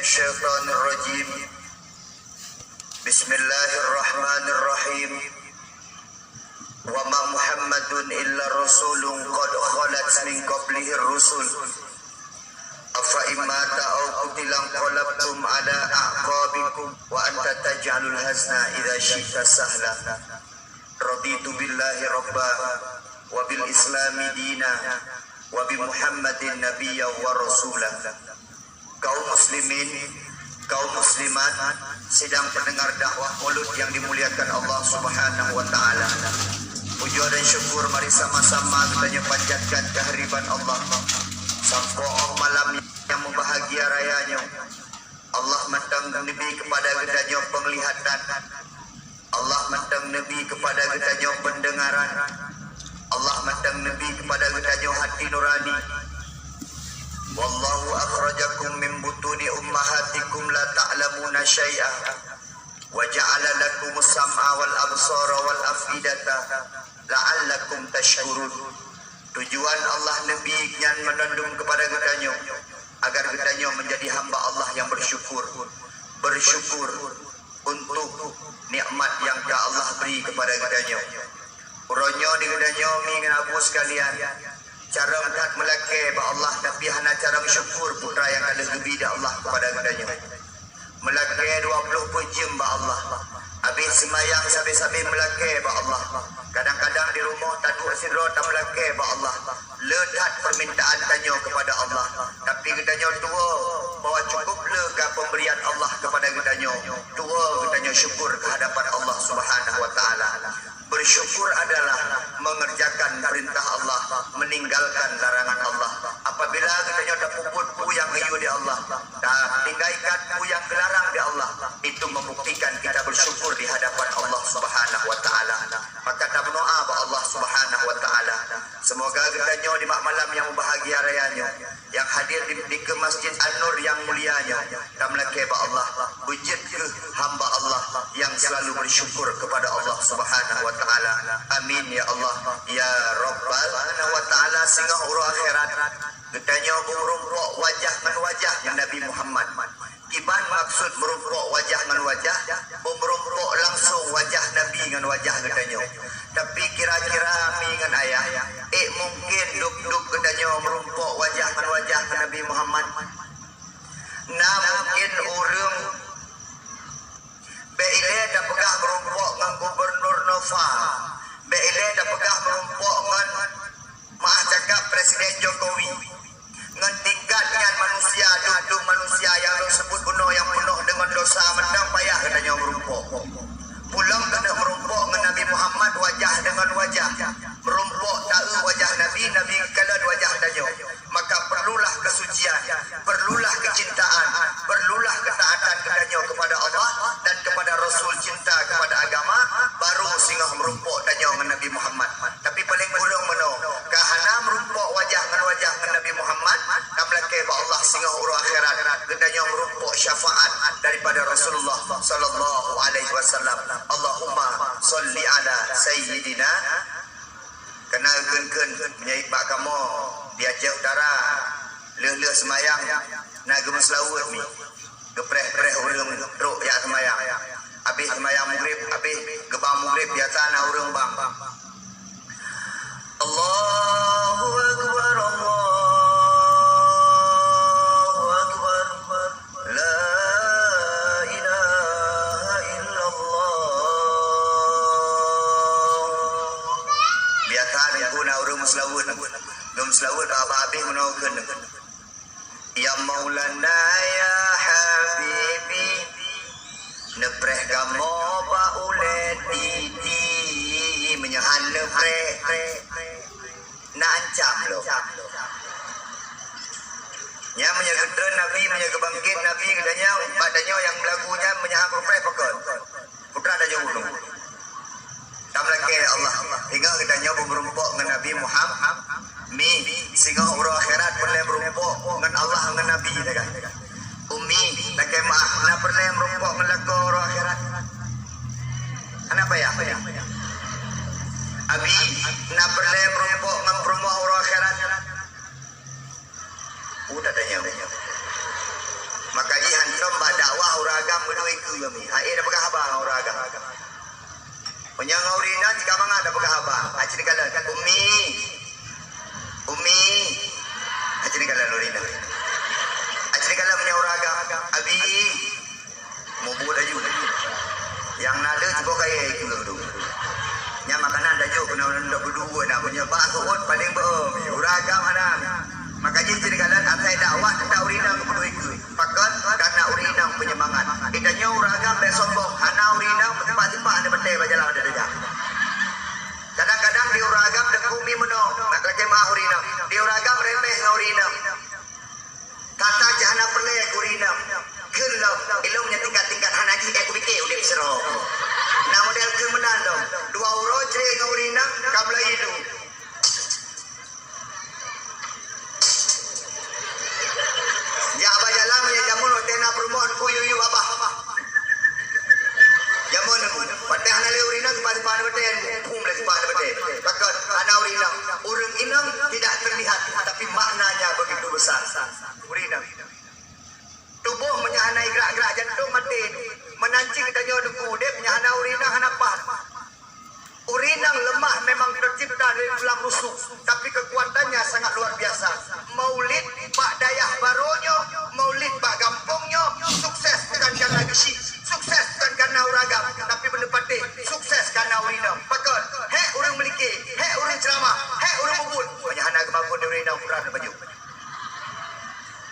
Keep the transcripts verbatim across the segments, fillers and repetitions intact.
الشيطان الرجيم. بسم الله الرحمن الرحيم. وما محمد إلا رسول قد خلت من قبله الرسل. أفإن مات أو قتل انقلبتم على أعقابكم وأنت تجعل الحزن إذا شئت سهلا. رضيت بالله ربا وبالإسلام دينا وبمحمد نبيا ورسولا. Kaum muslimin, kaum muslimat, sidang pendengar dakwah Maulud yang dimuliakan Allah Subhanahu wa Ta'ala. Puja dan syukur mari sama-sama geutanyoe panjatkan kehadirat Allah. Sampoe óh malam nyang meubahagia raya nyoe, Allah mantong neubi keupada geutanyoe peunglihatan. Allah mantong neubi keupada geutanyoe peundeungaran. Allah mantong neubi keupada geutanyoe hati nurani. Wallahu akhrajakum min butuni ummahatikum la ta'lamuna syai'a wa ja'ala lakumus sam'a wal absara wal af'idata la'allakum tashkurun. Tujuan Allah neubi nyan meunandum keupada geutanyoe, agar geutanyoe menjadi hamba Allah yang bersyukur. Bersyukur untuk nikmat yang ka Allah beri keupada geutanyoe. Uroe nyoe di geutanyoe mi ngon Abu sekalian, carông that meulakée bak Allah, tapi hana carông syukur putra nyang ka lheueh geubi di Allah keupada geutanyoe. Meulakée dua ploh peuet jeuem bak Allah. Habéh seumayang sabe-sabe meulakée bak Allah. Kadang-kadang di rumoh taduek sidroe tameulakée bak Allah. Le that peumintaan tanyoe keupada Allah. Tapi geutanyoe tuwoe bahwa cukup le ka peumeurian Allah keupada geutanyoe. Tuwoe geutanyoe syukur keuhadapan Allah Subhanahu wa Ta'ala. Bersyukur adalah mengerjakan perintah Allah, meninggalkan larangan Allah. Apabila geutanyoe tapeubuet peue nyang geuyue di Allah, tatinggalkan peue nyang geularang di Allah, itu membuktikan kita bersyukur di hadapan Allah Subhanahu wa Ta'ala. Maka taberdoa bak Allah Subhanahu wa Ta'ala, semoga geutanyoe di malam nyang meubahagia raya nyoe, nyang hadir di, di ke Masjid An-Nur nyang mulia nyoe, tameulakée bak Allah, beujeuet keuh hamba Allah nyang selalu bersyukur kepada Allah Subhanahu wa Ta'ala. Amin ya Allah, ya Rabbal wa Ta'ala. Singoh uroe akhirat, geutanyoe beumeurumpok wajah ngon wajah ngon Nabi Muhammad. Kiban maksud meurumpok wajah ngon wajah? Beumeurumpok langsong wajah Nabi ngon wajah geutanyoe. Tapi kira-kira mi ngon ayah, ék mungken dub-dub geutanyoe meurumpok wajah ngon wajah ngon Nabi Muhammad? Na mungken ureuëng bék ilée tapeugah meurumpok ngon Gubernur Nova, bék ilée tapeugah meurumpok ngon, meuah cakap, Presiden Jokowi. Ngon tingkat nyan manusia, dub-dub manusia nyang lôn seubut bunoe nyang peunoh deungon dosa, mantong payah geutanyoe meurumpok. Pulang keuneuk meurumpok ngon Nabi Muhammad wajah deungon wajah. Meurumpok taeu wajah Nabi, Nabi kalon wajah tanyoe. Maka perlulah kesucian, perlulah kecintaan, perlulah ketaatan geutanyoe kepada Allah dan kepada Rasul, cinta kepada agama, baru singoh meurumpok tanyoe ngon Nabi Muhammad. Tapi paleng kureueng meunoe, ka hana meurumpok wajah ngon wajah ngon Nabi Muhammad, ka meulakée bak Allah singoh uroe akhirat, geutanyoe meurumpok syafaat daripada Rasulullah sallallahu alaihi wasallam. Allahumma shalli ala sayyidina. Kana kheun-kheun meunyoe bak kamoe di Aceh Utara, lheueh-lheueh seumayang na geumeuseulaweuet mi. Geupreh-preh ureuëng trok jak seumayang. Habéh seumayang Maghrib, habéh geubang Maghrib, biasa na ureuëng bang. Allahu Akbar, Allahu Akbar, la ilaha illallah. Biasa Teungku na ureuëng meuseulaweuet, geumeuseulaweuet bak habéh meunoe kheun. Ya Maulana ya Habibi, neupreh kamoe bak ulée titi, meunyoe han neupreh, na ancam lom. Nyan meunyoe geutreun Nabi, meunyoe geubangket Nabi, geutanyoe, bak tanyoe nyang meulagu nyan meunyoe han geupreh pakon. Putra tanyoe ulôn. Tameulakée Allah, ingat geutanyoe beumeurumpok ngon Nabi Muhammad, mi, singoh uroe akhirat peureulée meurumpok ngon Allah ngon Nabi, takan. Ummi, lakée meuah, na peureulée meurumpok ngon lakoe uroe akhirat? Hana payah. Abi, na peureulée meurumpok ngon peurumoh uroe akhirat? Udah tanya. Maka jih han Ureueng agam meudua keue kami. Hai, dah peugah haba ngon ureueng agam. Meunyoe ngon ureueng inong cit ka mangat dah peugah haba. Hai, cit kalon, "Umi. Umi." Hai, cit kalon ureueng inong. Hai, cit kalon meunyoe ureueng agam, "Abi." Mubuet laju. Nyang na le jiboh kayèe keue tu. Nyan makanan tajok keunoe ngon dua na. Meunyoe bak seuôt paleng beu-em. Ureueng agam hana. Maka jih cit kalon asai dakwah teuntang ureueng inong keu beutôi keue. Pakon? Karena ureueng inong peunyemangat. Geutanyoe ureueng agam bèk sombong, hana ureueng inong meuteumpat-teumpat hana batèe bak jalan ada dega. Kadang-kadang di ureueng agam deungon mi meunoe, nak lakèe meu'ah ureueng inong. Di ureueng agam remeh ngon ureueng inong. Tata cit hana peureulèe keu ureueng inong. Kheun lom, ilôn nyang tingkat-tingkat hana jih ék kupiké udép sidroe. Na model kheun meunan lom. Dua uroe cré ngon ureueng inong, ka meulayeue. Jak bak jalan meunyoe jameun watèe na peurumoh Teungku yue-yue babah. Jameun Teungku, watèe hana lé ureueng inong, sifat-sifat batèe, phum lé sifat batèe. Pakon hana ureueng inong. Ureueng inong tidak terlihat, tapi maknanya begitu besar. Ureueng inong. Tuboh meunyoe hana gerak-gerak jantong maté. Meunan cit geutanyoe Teungku udép meunyoe hana ureueng inong hana paih. Ureueng inong leumah memang tercipta dari tulang rusuk, tapi kekuatannya sangat luar biasa. Maulid bak dayah barô nyoe, maulid bak gampông nyoe, sukses bukan karena geuchik, sukses bukan karena ureueng agam, tapi beuneupatéh, sukses karena ureueng inong. Pakon? Hék ureueng meulike, hék ureueng ceuramah, hék ureueng mubuet. Meunyoe hana geumabon di ureueng inong, urat baju.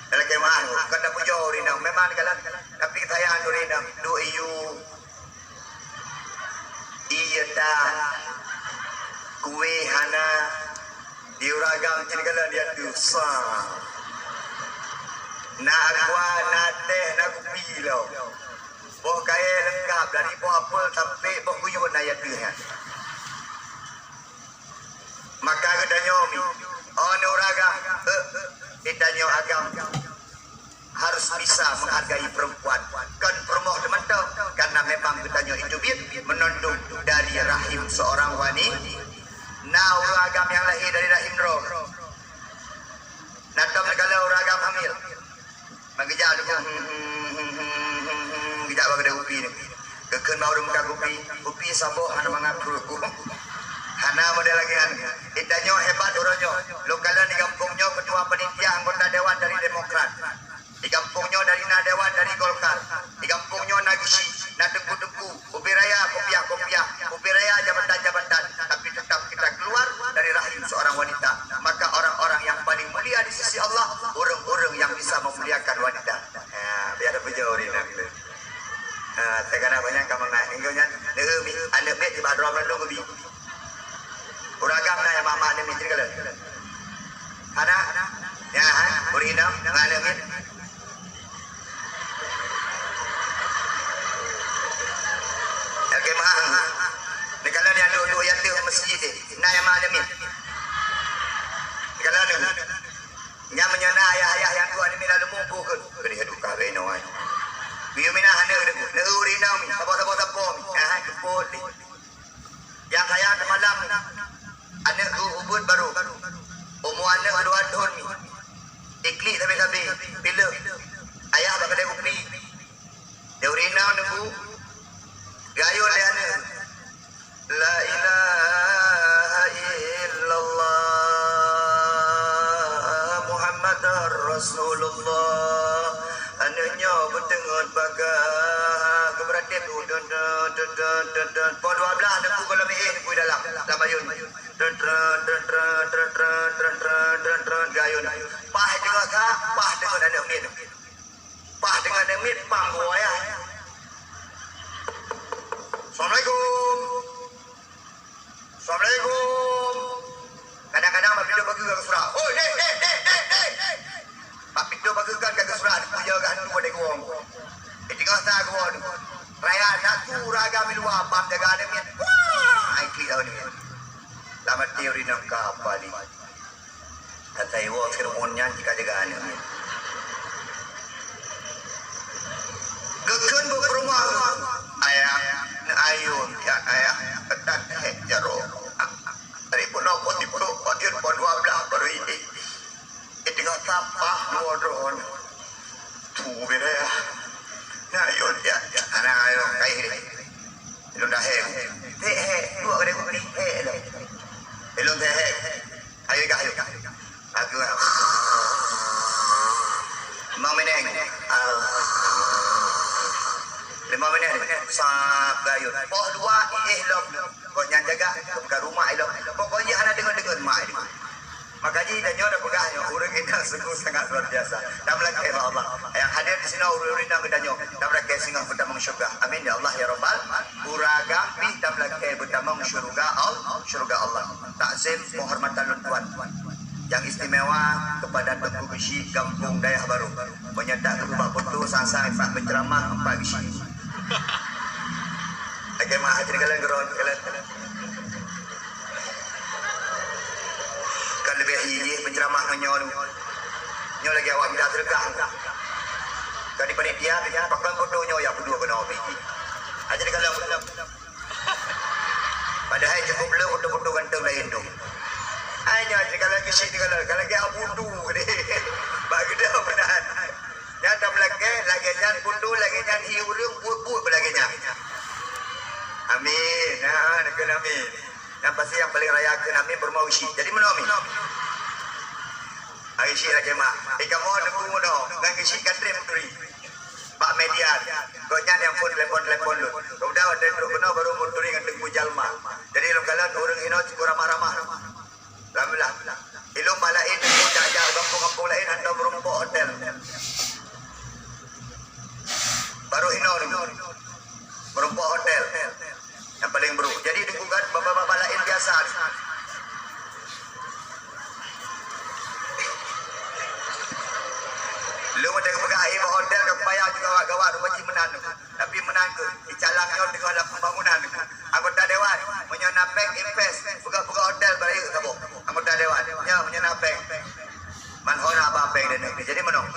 Dalam kemah, bukan dak pujoe ureueng inong, memang dikalon, tapi sayang ureueng inong, duek iyue. Iya tan. Kueh hana. Di ureueng agam cit kalon di ateueh sa. Na aqua, na teh, na kupi lom. Boh kayèe leungkap dari boh apel sampai boh kuyueng na di ateueh nyan. Maka geutanyoe mi, oh, ni ureueng agam, eh, geutanyoe agam harus bisa menghargai perempuan. Kon peurumoh teumantong, karena memang geutanyoe itu bit menunduk dari rahim seorang wani-, na ureueng agam nyang lahé dari rahim droe. Na tom neukalon ureueng agam hamil. Meugeujak leumo, hmm, hmm, hmm, hmm, hmm, hmm, geujak bak keudè kupi nyoe. Geukheun bak ureueng meukat kupi, kupi saboh hana mangat pruet ku. Hana model lagèe nyan. Geutanyoe hebat uroe nyoe. Lôn kalon di gampông nyoe ketua panitia anggota dewan dari Demokrat. Di gampông nyoe dari na dewan dari Golkar. Di gampông nyoe na geuchik, na teungku-teungku. Ubé raya kopiah-kopiah, ubé raya jabatan-jabatan, tapi tetap kita keluar dari rahim seorang wanita. Maka orang-orang yang paling mulia di sisi Allah, ureueng-ureueng yang bisa memuliakan wanita. Ha, biar ada puja ureueng inong tu. Ha, teuka na banyak ka mangat. Enggak nyan, neueu mi, aneuk miet di Badrong Bandung gebi. Ureueng agam na nyang mak-mak aneuk miet jih kalon. Hana? Ya, ha? Ureueng inong, na aneuk miet. Oke, mahang. Neukalon nyang duek-duek nyang teuh masjid deh. Na nyang ma aneuk miet. Neukalon nyoe. Nyan meunyoe na ayah-ayah nyang duek aneuk miet lalu mubuh keu. Keu di duka beno ai. Biu mina aneuk deh. Neu rinang mi. Sabar-sabar sapo mi. Ah, jemput deh. Nyang kaya teumalam, aneuk geuh ubeut barô. Umu aneuk dua thon mi. Iklik sabe-sabe, pileuk. Ayah bak keudè kupi. Di ureueng inong neugeuh, geuyue lé aneuk. La ilaha illallah Muhammadar Rasulullah. Aneuk nyoe beuteungeut bagah, geubeuratem dun, dun, dun. Poh dua blaih neupue gohlom éh neupue dalam, lam ayôn. Dun, dun, dun, gayôn. Paih teungoh sa, paih teungoh aneuk miet. Paih teungoh aneuk miet, pang geuwoe ayah. Assalamualaikum. Assalamualaikum. Kadang-kadang bak pintoe pageue ka geusurak. Oi, dek, dek, dek, dek, dek. Bak pintoe pageue kan ka geusurak, dipuja ka hantu pada geuwong. Di teungoh sa geuwong. Raya satu raga miluwa, bam jaga aneuk miet. Wah, ai klik lawan miet. Lam até ureueng inong ka apa ni? Asai woe Fir'aun nyan jika jaga aneuk miet. Geukheun bak peurumoh, "Ayah, neuayôn, ya ayah, ketat hék jaroe." Dari peunoh poh siplôh, poh dua blaih baru ini. Di teungoh sampah dua droe. Tu beda ya. Neuayôn. Lima menit, sab gayut. Poh dua, iéh lom. Kok nyan jaga, bukan rumah ilom. Pokoknya hana deungon-deungon mak ilom. Maka jih tanyoe dah peugah nyoe, ureueng inong sungguh sangat luar biasa. Dan meulakée bak Allah. Nyang hadir di sinoe ureueng-ureueng inong geutanyoe. Dan meulakée singoh beutamong syurga. Amin ya Allah ya Rabbal. Ureueng agam pih dan meulakée beutamong syurga Allah, syurga Allah. Takzim penghormatan lôn tuan. Yang istimewa kepada Teungku Geuchik Gampông Dayah Barô. Meunyoe takeubah foto sang-sang pat beuceramah empat Geuchik. Lagée mah hati kalian geron kalian. Kan leubeh hi jih penceramah ngon nyoe. Nyoe lagée awak minta seudeukah. Kan di panitia pakon foto nyoe ya berdua kena biji. Aja dikalau. Padahai cukup le foto-foto ganteng lain tu. Ai nyoe aja dikalau kisi dikalau. Kalau lagée abu tu deh. Bak gede benar. Nyan tam lagée, lagée nyan foto, lagée nyan hi ureueng buet-buet lagée nyan. Amin. Ha, neukheun amin. Nyang pasti nyang paling raya kheun amin peurumoh Geuchik. Jadi meunoe amin. Geuchik lagée mah. Di kamoe Teungku meunoe, ngon Geuchik Kadri Muturi. Bak media. Gobnyan nyang phon telepon-telepon lôn. Kemudian watée trok keunoe baru Muturi ngon Teungku Jalma. Jadi lôn kalon ureueng inoe cukup ramah-ramah. Alhamdulillah. Ilôn bak laén Teungku jak-jak gampông-gampông laén hantom meurumpok hotel. Baru inoe Teungku. Meurumpok hotel. Nyang paleng brok. Jadi Teungku kan babah-babah laén biasa. Lôn watée geupeugah aé bak hotel ka kupayah juga gawat-gawat rupa jih meunan Teungku. Tapi meunan keuh, di calang nyoe teungoh lam pembangunan Teungku. Anggota dewan, meunyoe na péng invest, peugah-peugah hotel berayeuk saboh. Anggota dewan, nyoe meunyoe na péng. Man hana ba péng dan negeri. Jadi meunoe.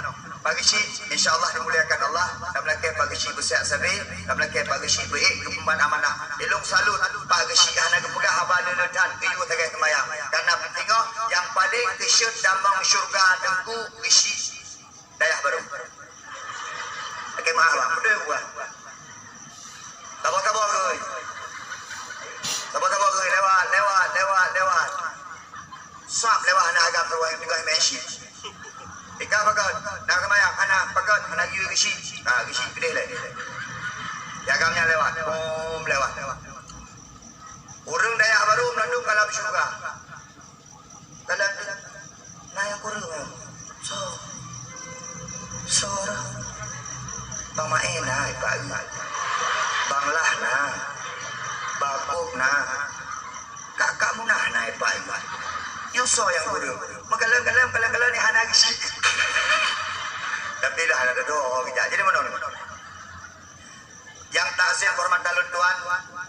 Pak Geuchik, insya Allah dimuliakan Allah. Dan meulakée Pak Geuchik beusiat sabe, dan meulakée Pak Geuchik beuék geupeumban amanah. Ilôn salut Pak Geuchik hana geupeugah haba le-le that geuyue sagai seumayang. Karena singoh nyang paleng teuseut tamong syurga Teungku Geuchik Dayah Barô. Oke, maaf bang, betul buah. Sabar-sabar geuy. Sabar-sabar geuy, lewat, lewat, lewat, lewat. Sab lewat aneuk agam tuan tugaih meu'en syik. Ika pakon, na seumayang, hana pakon, hana geuyue geusyik. Ha, geusyik keudeh lé. Di agam nyan lewat, bum lewat. Ureueng Dayah Barô meunandum ka lam syeuruga. Dalam na nyang kureueng. Soe? Soe? Bang Maé na, Pak Yu. Bang Lah na. Bang Kop na. Kak, Kak Munah na, Pak Yu. Nyoe soe nyang kureueng? Meukalon-kalon, kalon-kalon ni hana geusyik. Tapi dah hana doa, oh, kejak. Jadi, meunoe ni? Nyang takzim kehormatan lôn tuan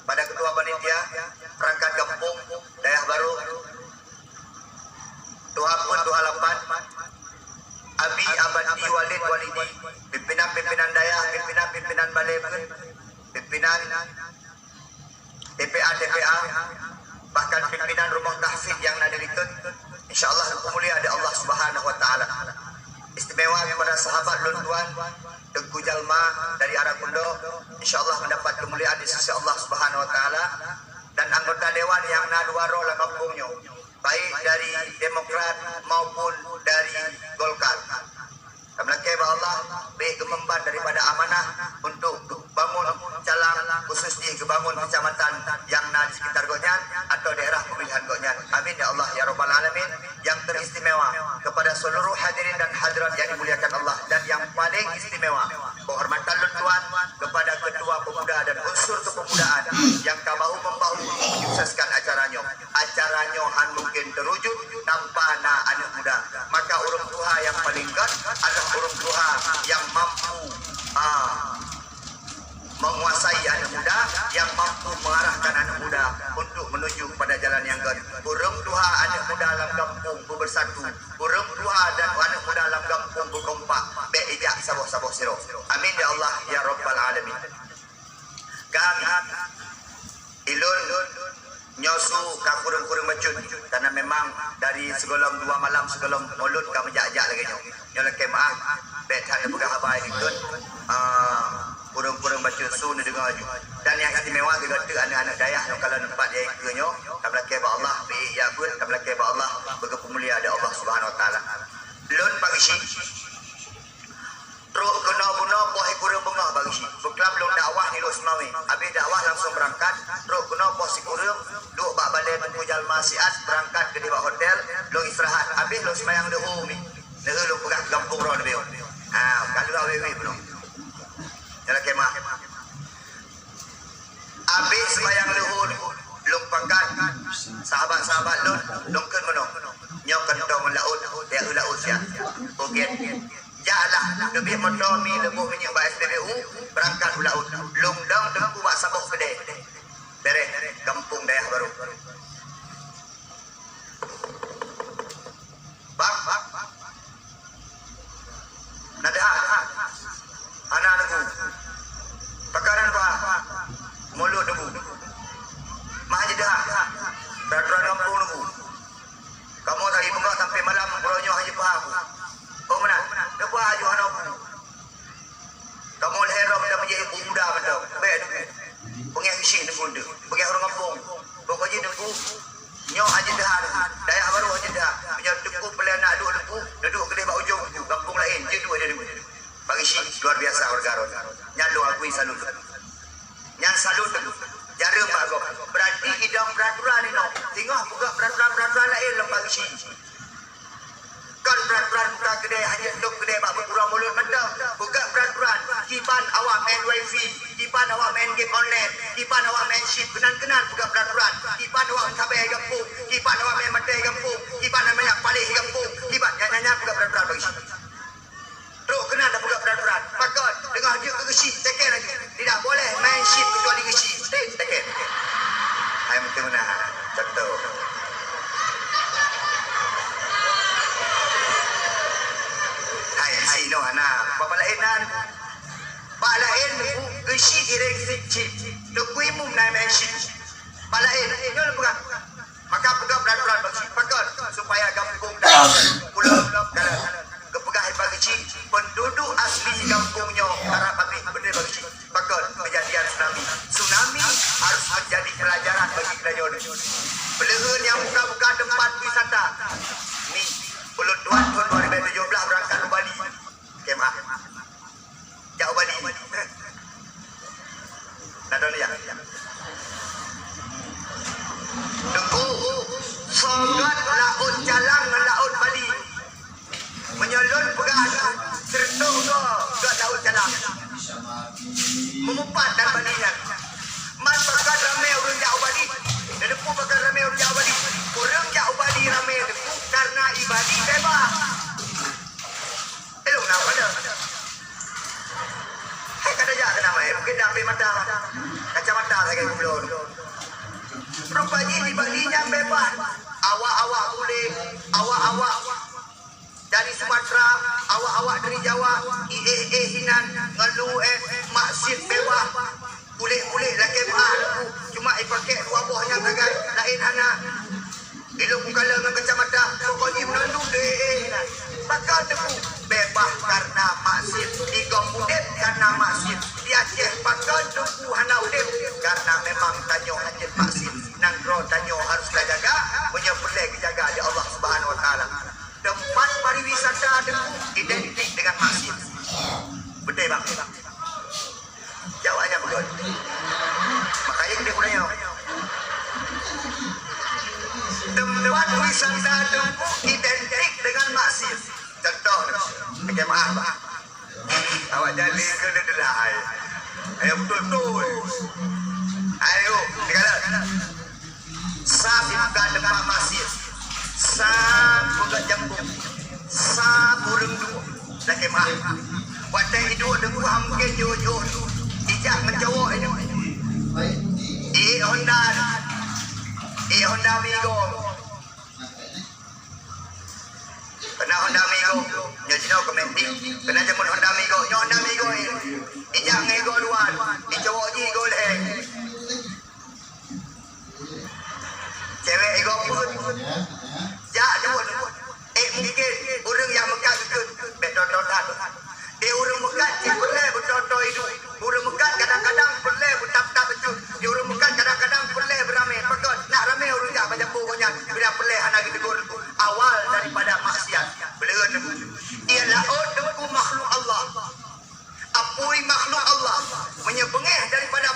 pada ketua panitia, perangkat gampông, Dayah Barô, Tuha Peuet, Tuha Lapan, Abi, Abati, Walid, Walidi, pimpinan-pimpinan dayah, pimpinan-pimpinan balé peuet, pimpinan T P A, T P A, bahkan pimpinan rumoh tahfidz nyang na di likot, insya Allah, peumulia di Allah Subhanahu wa Taala. Istimewa kepada sahabat lôn tuan, Teungku Jalma dari Arah Kundok, insya Allah mendapat kemuliaan di sisi Allah Subhanahu wa Taala, dan anggota dewan nyang na dua droe lam gampông nyoe, baik dari Demokrat maupun dari Golkar. Kamoe lakée bak Allah, bék geumeumban daripada amanah untuk bangun calang, khusus jih geubangun kecamatan nyang na di sekitar gobnyan atau daerah pemilihan gobnyan. Amin ya Allah ya Rabbal Alamin. Yang teristimewa kepada seluruh hadirin dan hadirat yang dimuliakan Allah, dan yang paling istimewa, penghormatan lôn tuan kepada ketua pemuda dan unsur kepemudaan yang ka bahu-membahu menyukseskan acara nyoe. Acara nyoe han mungkin terwujud tanpa na aneuk muda. Maka ureueng tuha nyang paling gét adalah ureueng tuha nyang mampu, ah, menguasai aneuk muda, yang mampu mengarahkan aneuk muda untuk menuju kepada jalan yang gét. Ureueng tuha aneuk muda lam gampông beubersatu. Ureueng tuha dan aneuk muda lam gampông beukompak. Bék ijak saboh-saboh sidroe. Amin ya Allah ya Rabbal Alamin. Kan, ilôn nyoe su ka kureueng-kureueng bacut, karena memang dari sigohlom dua malam sigohlom Maulud ka meujak-jak lagée nyoe. Nyoe lakée meu'ah, bék that neupeugah haba di likot, ah, kureueng-kureueng bacut su neudeungoe ju. Dan nyang istimewa sigoe teuk aneuk-aneuk dayah nyoe kalon teumpat di keue nyoe, ka meulakée bak Allah, beuék jak beuet, ka meulakée bak Allah, beugeupeumulia di Allah Subhanahu wa Taala. Lôn Pak Geuchik, trok keunoe bunoe poh kureueng beungoh Pak Geuchik. Beuklam lôn dakwah Seumawe, abéh dakwah langsong beurangkat, trok keunoe poh sikureueng, duek bak balée Teungku Jalma siat, beurangkat keudeh bak hotel, lôn istirahat, abéh lôn seumayang leuhô mi. Leuhô lôn peugah gampông droe leubeh. Ha, ka lheueh awé-awé bunoe. Dalam kemah. Abéh seumayang leuhô lôn pakat, sahabat-sahabat lôn, lôn kheun meunoe. Nyoe kantong laôt, ya laôt siat. Oke. Jaklah, teubiet moto mi leuboh minyeuk bak S P B U, beurangkat u laôt. Lôn dong teungku bak saboh keudè. Beres, gampông dayah barô. Bang, bang, bang, bang. Na deuha? Hana neugui. Pakon hana deuha? Mulod neugui. Mah jideuha. Peuraturan gampông neugui. Kamoe lagi beungoh sampai malam, uroe nyoe hana jipaham. Oh, meunan. Leupah aju hana bu. Kamoe lhèe droe mantong meujeuet ibu muda mantong. Bèk teungku. Beungèh bisi teungku tu. Beungèh ureueng gampông. Pokok jih teungku. Nyoe hana jideuha teungku. Dayah barô hana jideuha. Meunyoe teungku peureulèe na duek teungku, neuduek keudeh bak ujong gampông laén, jeuet duek lé teungku. Bak geuchik luar biasa warga rot. Nyan lôn akui salut. Nyan salut teungku. Jareueng bak gob. Berarti idong peraturan inoe. Singoh peugah peraturan-peraturan laén lom bak geuchik. Kon peraturan buka keudè hana top keudè bak beurangkat mulod mantong. Peugah peraturan, kiban awak meu'en wifi, kiban awak meu'en game online, kiban awak meu'en chip, keunan-keunan peugah peraturan, kiban awak meusabe gampông, kiban awak meu'en maté gampông, kiban awak meu'en paleh gampông, kiban nyan-nyan peugah peraturan bagi. Trok keunan tapeugah peraturan. Pakon, teungoh jeuet keu geuchik, teken laju. Tidak boleh main chip kecuali geuchik. Teken. Hai meuteumeunan. Contoh. Hai, hai, no, hana. Bak laén nan. Bak laén, geuchik iréng cit-cit. Teungku Imum na main chip. Bak laén, nyoe lôn peugah. Maka peugah peraturan bagi pakon supaya gampông dan pulo dalam geupeugah bagi cik penduduk asli gampông nyoe karab habéh beutôi bagi cik pakon kejadian tsunami. Tsunami harus menjadi pelajaran bagi geutanyoe. Peuleuheuen nyang buka-buka tempat wisata ni, ulôn tuan tahun dua ribu tujuh belas berangkat u Bali. Kemah. Jak u Bali. Na don ya. Teungku, soe göt laôt Calang ngon laôt Bali. Meunyoe lôn peugah, seureutôh goe göt laôt Calang. Meumeupat dan Bali nyan. Man pakon ramé ureueng jak u Bali. Neuteupeue pakon ramé ureueng jak u Bali. Ureueng jak u Bali ramé teungku karena i Bali beubaih. Eh, lôn na pada. Hai ka tajak keu nama, eh, mungkin dah ambil mata. Kacamata lagèe gubloe. Rupa jih di Bali nyan beubaih. Awak-awak Bule, awak-awak dari Sumatera, awak-awak dari Jawa, i éh-éh inan, ngeulu éh, maksiet beubaih. Kulét-kulét lakèe meu'ah teungku, cuma ipakèk dua boh nyang sagai, laén hana. Ilôn kukalon ngon kacamata, pokok jih meunan dum deuh éh-éh na. Pakon teungku? Beubaih kareuna maksiet, igob udép kareuna maksiet. Di Aceh pakon teungku hana udép? Kareuna memang tanyoe hanjeuet maksiet. Nanggroe tanyoe harôh tajaga, meunyoe peureulèe geujaga lé Allah Subhanahu Wa Taala. Teumpat pariwisata teungku identik dengan maksiet. Beutôi bang? Jawab nyang beutôi. Makanya kita guna nyoe. Tempat wisata teungku identik dengan maksiet. Contoh, minta maaf, bah. Awak jadi ke dia delai. Ayo betul-betul. Ayo, tinggal. Sa buka teumpat maksiet, sa peugöt jambong, sa ureueng duek, lakèe meu'ah. Watèe iduek deungon mungken jôh-jôh, ijak ngon cowok iduek. Ié Honda, ié Honda Migo. Keunan Honda Migo, nyoe jinoe keumeunting. Keunan jameun Honda Migo, nyoe Honda Migo ié. Ijak ngon igo luwa, icowok jih igo lhèe. Cewek igo peuet. Jak duek. Eh, mungkin ureueng nyang meukat geukheun, bèk toe-toe that. Di ureueng meukat cit peureulèe beutoe-toe iduek. Ureueng meukat kadang-kadang peureulèe beutap-tap bacut. Di ureueng meukat kadang-kadang peureulèe beuramè. Pakon? Nak ramè ureueng jak bak jambong gobnyan. Bila peureulèe hana geutegur. Awal daripada maksiat. Beuleuen teungku. Ié laôt teungku makhluk Allah. Apui makhluk Allah. Meunyoe beungèh daripada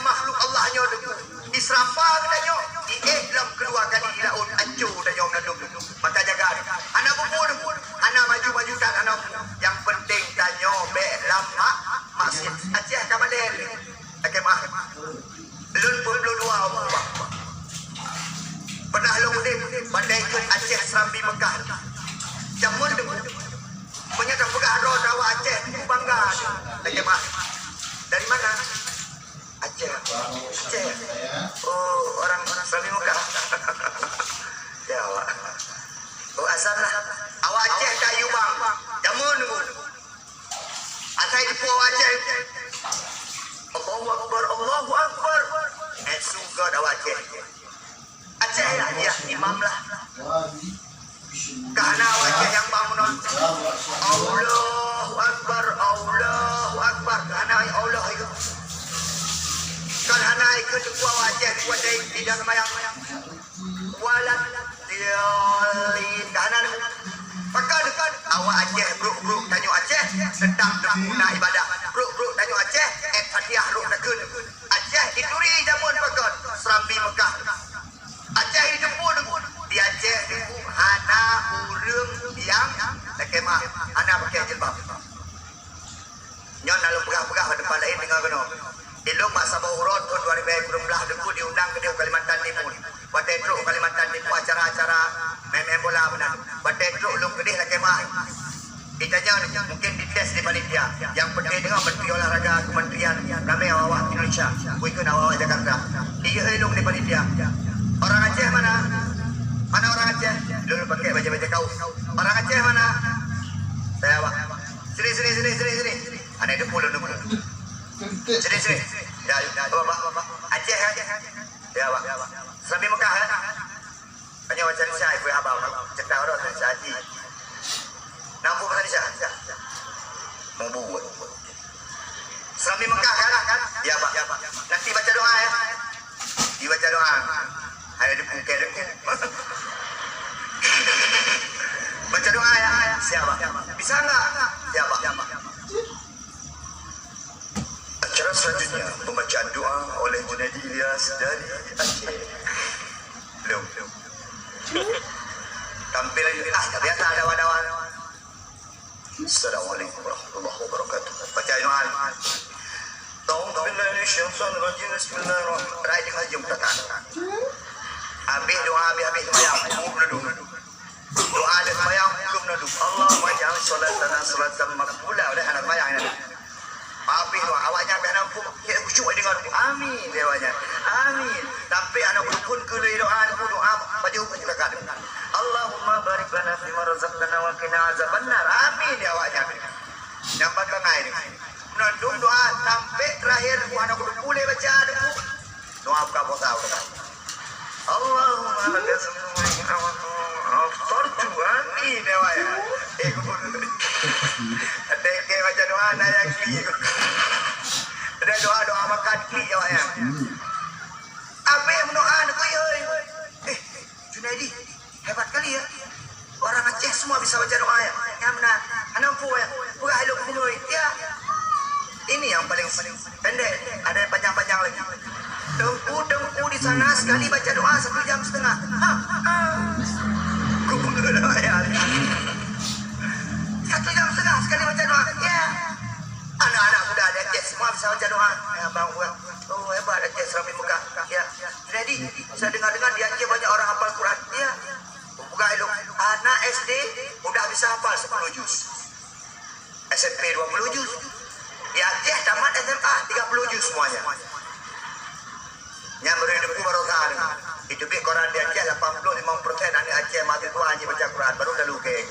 Tanyoe deungon Israfil, tanyoe iék lom keudua kali di laôt, ancô tanyoe meunandum. Maka jaga, hana bubu deungon, hana maju-maju tan, hana. Nyang penting tanyoe bék lam ma-, maksiat. Aceh ka malèe lé. Lakèe meu'ah. Lôn peuet ploh dua umu, Bang. Pernah lôn udép bandai jeuet Aceh Serambi Mekah. Jameun deungon. Meunyoe tapeugah droe tawa Aceh, bangga. Lakèe meu'ah. Dari mana? Aceh. Aceh. Oh, orang Serambi Mekah. Ya Allah. Oh, asal lah. Awak Aceh kayu, Bang. Jameun deungon. Asai di Pulo Aceh. Allahu Akbar, Allahu Akbar. Eh, su göt awak Aceh. Aceh ya, ya, imam lah. Ka hana awak Aceh nyang bangun. Allahu Akbar, Allahu Akbar. Ka hana Allah itu. Ka hana ikut awak Aceh, kuat dari tidak sembahyang. Waladhdallin. Ka hana. Pakon, pakon awak Aceh, brok-brok tanyoe Aceh seutang teupeu na ibadah. Brok-brok tanyoe Aceh, eh, Fatihah rhot takheun. Aceh ituri jameun pakon, Serambi Mekah. Aceh iteupeue deungon, di Aceh deungon hana ureueng nyang lakèe meu'ah, hana pakai jilbab. Nyoe na lôn peugah-peugah bak teumpat laén, deungö keunoe. Ilôn bak saboh uroe thôn dua ribèe sikureueng blaih Teungku diundang keudéh u Kalimantan Timur. Watèe trok u Kalimantan Timur acara-acara main-main bola meunan. Watèe trok lôn keudéh lakèe meu'ah. Geutanyoe mungkin dites di panitia. Nyang penting deungö Menteri Olahraga Kementerian Ramé awak-awak Indonesia. Bukon awak-awak Jakarta. Diyue lôn di panitia. Orang Aceh mana? Mana orang Aceh? Lôn pakai baju-baju kaos. Orang Aceh mana? Saya, Pak. Sini, sini, sini, sini, sini. Aneuk deungon lôn deungon. Sini, sini. Ya, ya, Bapak, Bapak. Aceh, Aceh. Ya, Pak. Serambi Mekah, ya? Hanya baca Indonesia, ibu abang. Cekak orang Indonesia haji. Nampak bahasa Indonesia? Mau buat. Serambi Mekah, kan? Ya, Pak. Nanti baca doa, ya. Dibaca doa. Hai, ada pungkai, ada pungkai. Baca doa, ya. Siap, Pak. Bisa enggak? Siap, Pak. Acara selanjutnya, pembacaan doa oleh Junaidi Ilyas dari Aceh. Belum. Tampil, ah, tak biasa ada wadah-wadah. Assalamualaikum warahmatullahi wabarakatuh. Baca doa. A'udzubillahi minasyaitonirrajim. Bismillahirrahmanirrahim. Rai di hajim kata. Habis doa, habis, habis sembahyang. Kubur dulu. Doa dan sembahyang hukum Nabi. Allahumma ja'al salatana salatan maqbulah. Oleh anak sembahyang ini. Habis doa, awaknya habis nampu, kita khusyuk dengar. Amin, dia awaknya. Amin. Tapi anak rukun keu doa, doa baju hukum zakat. Allahumma barik lana fima razaqtana wa qina azabannar. Amin, dia awaknya. Nyambat bangai ni. Meunandum doa sampai terakhir, buah anak rukun boleh baca dulu. Doa buka puasa, buka. Allahumma laka sumtu wa aftartu. Amin, ya Allah, ya. Eh, kubur. Ada yang baca doa, ada yang klik. Ada doa, doa makan, klik, ya Allah, ya. Apa yang mendoa, nak kuyoi? Eh, Junaidi. Hebat kali ya. Orang Aceh semua bisa baca doa ya. Nyang meunan. Hana muphom ya. Peugah ilok gubernur. Ya. Ini yang paling pendek. Ada yang panjang-panjang lagi. Teungku, teungku di sana sekali baca doa satu jam setengah. Ha. Ha. Gubernur doa ya. Satu jam setengah sekali baca doa. Ya. Anak-anak muda di Aceh semua bisa baca doa. Ya, bang, bang. Oh, hebat Aceh, serambi Mekah. Ya. Jadi, saya dengar-dengar di Aceh banyak orang hafal Quran. Ya. Bukan ilok. Anak S D udah bisa hafal sepuluh juz. S M P dua puluh juz. Di Aceh tamat S M A tiga puluh juz semuanya. Nyang beri debu barosa ni. Itu bit koran di Aceh, lapan puluh lima persen anak Aceh mahasiswa hanya baca Quran, baru dah lukeng.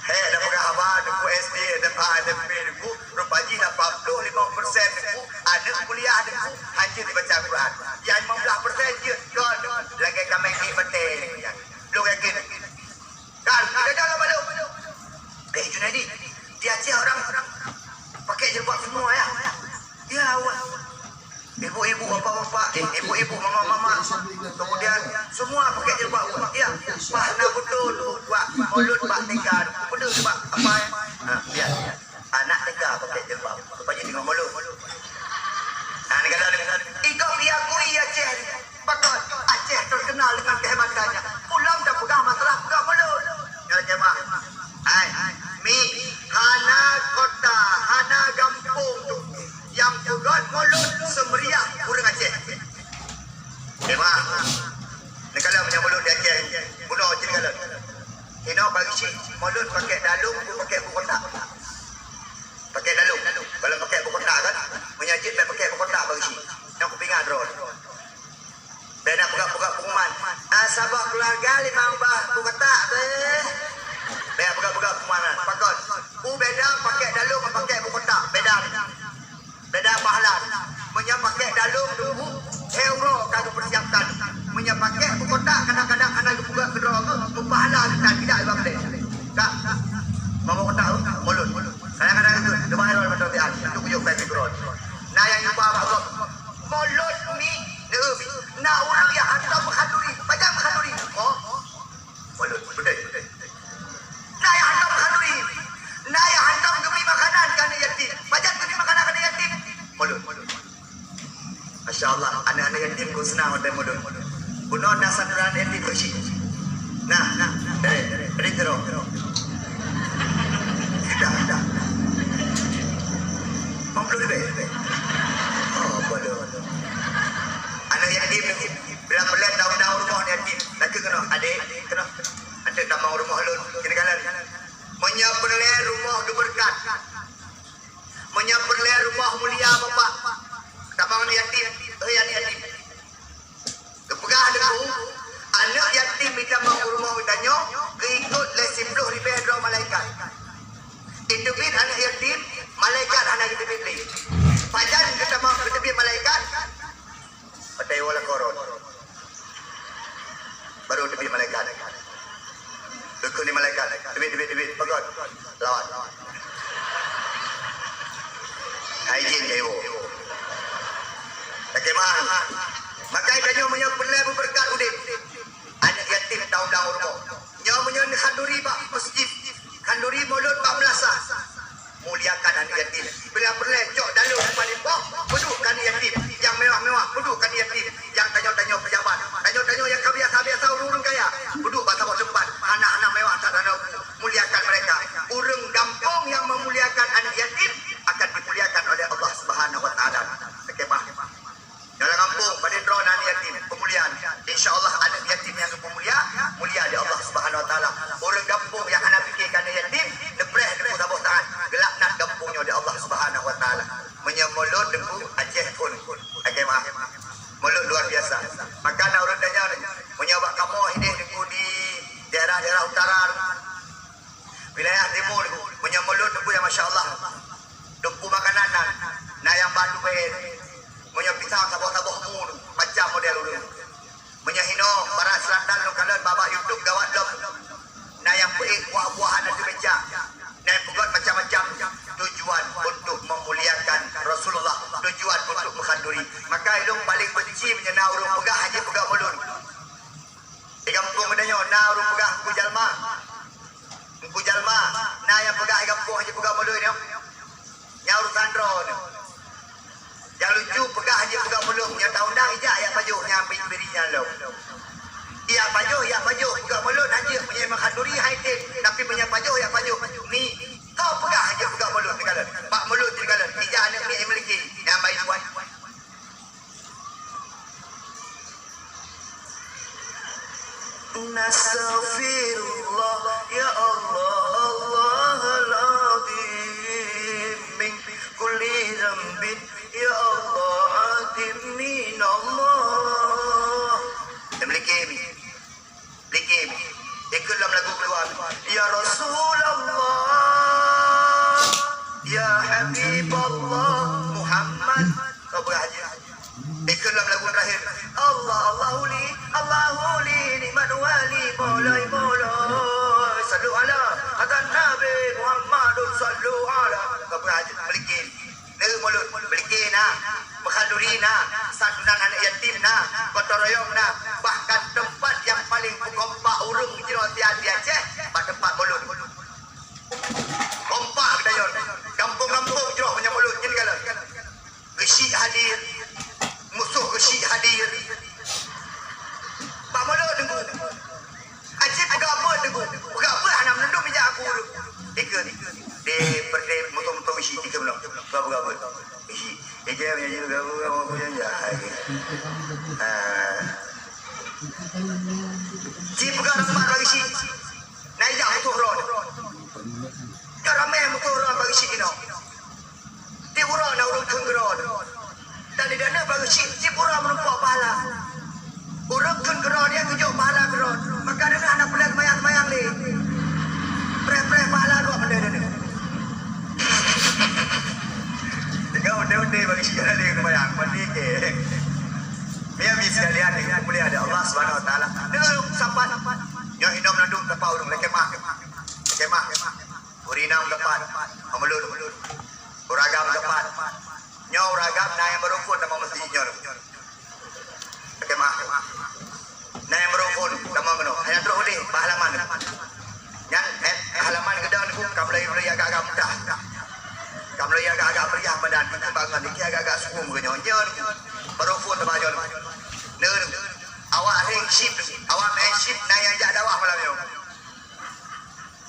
Hei, dah peugah haba, debu S D, S M A, S M P, debu, rupa jih lapan puluh lima persen debu, anak kuliah debu, hanya dibaca Quran. Yang lima belas persen je, kon, lagi kami ni betul. Belum yakin. Kan, kita jalan balik. Eh, Junaidi, di Aceh orang pakai jilbab semua ya? Ya, awak. Ibu-ibu, bapak-bapak, ibu-ibu, mama-mama. Kemudian, semua pakai jilbab. Ya, bah, nak betul, buat mulut, bah, tinggal. Betul, sebab apa ya? Ha, ya. Anak tega pakai jilbab. Rupanya tengok mulut. Ha, Mulod seumeriah ureueng Aceh. Memang. Neukalon meunyoe mulod di Aceh, bunoe cit neukalon. Inoe bagi cit mulod pakai dalông, pakai bukotak. Pakai dalông. Kalau pakai bukotak kan, meunyoe jeuet bèk pakai bukotak bagi cit. Nyang kupingat droe. Bèk na peugah-peugah pengumuman. Ah, saboh keuluwarga limong bah bukotak beh. Bèk peugah-peugah pengumuman. Pakon? Peue beda pakai dalông ngon pakai bukotak? Beda. Beda pahala. Meunyoe pakai dalông teungku, he uroe ka geupeusiapkan. Meunyoe pakai bukotak kadang-kadang hana geupeugah keudroe geuh, meupahala geutan tidak iban deh. Ka. Mama kotak mulod. Kadang-kadang itu, coba ayo mata tian, itu kuyuk baik background. Nah, yang jumpa abang tu, mulod ni, ni, na ureueng nyang hantom meuhanduri. Pajan meuhanduri? Oh, mulod, betul, betul. Na nyang hantom meuhanduri. Na nyang hantom geubri makanan keu aneuk yatim. Pajan geubri makanan keu aneuk yatim? Mulod, mulod. Masya Allah, aneuk-aneuk yatim pun seunang watèe mulod. Bunoe na satu aneuk yatim beusi. Nah, nah, eh, eh, tero. Dah, dah. Mampu lebih. Oh, bodoh. Aneuk yatim ni, bila melihat daun-daun rumah ni yatim, laki kena, adik, kena. Adik tamong rumah lun, kena jalan. Meunyoe peureulèe rumoh geubeureukat. Meunyoe peureulèe rumoh mulia bapak, tamong aneuk yatim, eh, aneuk yatim. Geupeugah lé guru, aneuk yatim nyang tamong rumoh geutanyoe geuikot lé siplôh ribèe droe malaikat. Iteubiet aneuk yatim, malaikat hana geuteubiet lé. Pajan geutamong geuteubiet malaikat? Watèe woe lakoe rot. Baru teubiet malaikat. Geukheun lé malaikat, "Teubiet, teubiet, teubiet, peugöt, lawan." Hai jin, hai woe. Lakèe meu'ah. Maka tanyoe meunyoe peureulèe meubeureukat udép, aneuk yatim taundang u rumoh. Nyoe meunyoe khanduri bak meuseujid, khanduri mulod bak meulasah. Muliakan aneuk yatim. Bila peureulèe cok dalông u palieng boh, peuduek keu aneuk yatim. Nyang mewah-mewah, peuduek keu aneuk yatim. Nyang tanyoe-tanyoe peujabat, tanyoe-tanyoe nyang ka biasa-biasa ureueng-ureueng kaya, peuduek bak saboh teumpat. Hana-hana mewah that hana uku. Muliakan mereka. Ureueng gampông nyang memuliakan aneuk yatim akan dimuliakan oleh Allah Subhanahu wa Taala. Oke, bah. Dalam gampông, padum droe na aneuk yatim, peumuliaan. Insya Allah, aneuk yatim nyang geupeumulia, mulia di Allah Subhanahu wa Taala. Ureueng gampông nyang hana pike keu aneuk yatim, neupreh teungku saboh taát, geulaknat gampông nyoe di Allah Subhanahu wa Taala. Meunyoe mulod teungku Aceh phôn, oke, maaf. Mulod luar biasa. Maka na ureueng tanya, meunyoe bak kamoe hideh teungku di daerah-daerah utara, wilayah timur, meunyoe mulod teungku nyang masya Allah. Teungku makanan na, na nyang bak duek. Meunyoe pisang saboh-saboh mu, macam model ureueng. Meunyoe hinoe, barat selatan lôn kalon bak YouTube gawat lom. Na nyang peuék buah-buahan ateueh meuja. Na nyang peugöt macam-macam. Tujuan untuk memuliakan Rasulullah. Tujuan untuk mengkhanduri. Maka ilôn paléng benci meunyoe na ureueng peugah hana jipeugah mulod. Di gampông geutanyoe na ureueng peugah Teungku Jalma. Teungku Jalma, na nyang peugah di gampông hana jipeugah mulod nyoe. Nyan urusan droeneuh. Nyang lucu peugah hana jipeugah mulod, nyang taundang ijak jak pajoh nyang biri-biri nyan lom. Jak pajoh, jak pajoh, peugah mulod hana jeuet, meunyoe meuhanduri hai tem, tapi meunyoe pajoh, jak pajoh. Ni, kau peugah hana jipeugah mulod teukalon. Bak mulod teukalon, ijak aneuk miet Imliki, nyang bayi tuan. Nastaghfirullah, ya Allah, Allahal Azim, min kulli dzanbin, ya Allah, azim min Allah. Imliki. Likém. Ikheun lom lagu keuluwa. Ya Rasulullah, ya Habiballah Muhammad. Kau peugah jih. Ikheun lom lagu terakhir. Allah, Allahu li, Allahu li, nikmat wali, mulai, mulai. Sallu ala hadan Nabi Muhammadun, sallu ala. Kau peugah jih. Melikém. Neu mulod, beulikém na, meuhanduri na, santunan aneuk yatim na, gotong royong na, bahkan teumpat nyang paleng peukompak ureueng jinoe di Aceh, bak teumpat mulod. Kompak geutanyoe, gampông-gampông jroh meunyoe mulod, nyan galak. Geusyik hadir, musoh geusyik hadir. Bak mulod teungku. Aci peugah beuet teungku, peugah beuet hana meunundum ija aku ureueng. Ikheun, di peureulèe moto-moto isi tiga belas. Peugah beuet. Isi. Ijak meunyoe gabung sama aku janji. Ah. Ci peugah rapat bagi ci. Na ijak putôh droe. Ka ramé putôh droe bagi ci keunoe. Tiep uroe na ureueng kheun keudroe. Dan di dalam bagi ci, tiep uroe meurumpok pahala. Ureueng kheun keudroe nyan geujok pahala keudroe. Maka deungon hana peureulèe seumayang-seumayang lé. Preh-preh pahala dua bendera deungon. Teuka ondeh-ondeh bagi ci hana lé seumayang. Mati ke. Meunyoe bi sekalian, yang dimuliakan Allah Subhanahu Wa Taala. Deungon sapat. Nyoe hinom nandum tapa ureueng lakèe mah. Lakèe mah. Ureueng inong dapat. Meulôn. Ureueng agam dapat. Nyoe ureueng agam na nyang barô phôn tamong meuseujid nyoe. Lakèe mah. Na nyang barô phôn tamong keunoe. Nyang trôk udeh bak halaman. Nyan, eh, halaman geudong niku ka mulai, mulai agak-agak mudah. Ka mulai agak-agak meriah badan. Kita bangun niki agak-agak sukung ke nyoe. Nyoe niku. Barô phôn tamong nyoe niku. Nyoe niku. Awak ring shift niku. Awak main shift na nyang jak dakwah malam nyoe.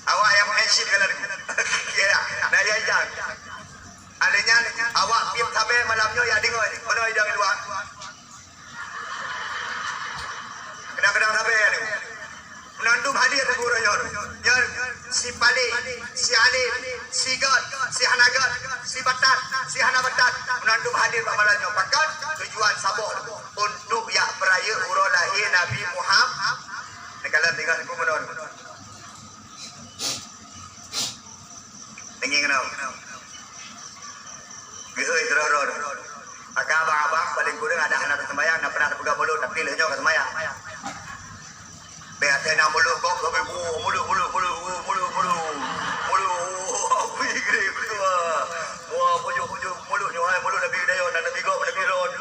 Awak nyang main shift kalau niku. Ya, na nyang jak. Alèh nyan, awak pih sabe malam nyoe ya deungoe, meunoe idong luwa. Kadang-kadang sabe ya deungoe. Meunan dum hadir di gurèe nyoe. Nyoe si paleng, si além, si göt, si hana göt, si batat, si hana batat. Meunan dum hadir bak malam nyoe. Pakon tujuan saboh untuk jak peurayeuk uroe lahé Nabi Muhammad. Neukalon tinggai ku meunoe. Deungoe keunoe. Geuhôi keudroe-droe. Maka abang-abang paling kureueng ada hana teuseumbayang, na pernah teupeugah mulod, tapi lheueh nyoe ka seumayang. Bèk até na mulod kok, tapi bu, mulod, mulod, mulod, mulod, mulod. Mulod, api gede, wah. Wah, pojok, pojok, mulod nyoe, hai, mulod Nabi Dayon, Nabi Gop, Nabi Ron.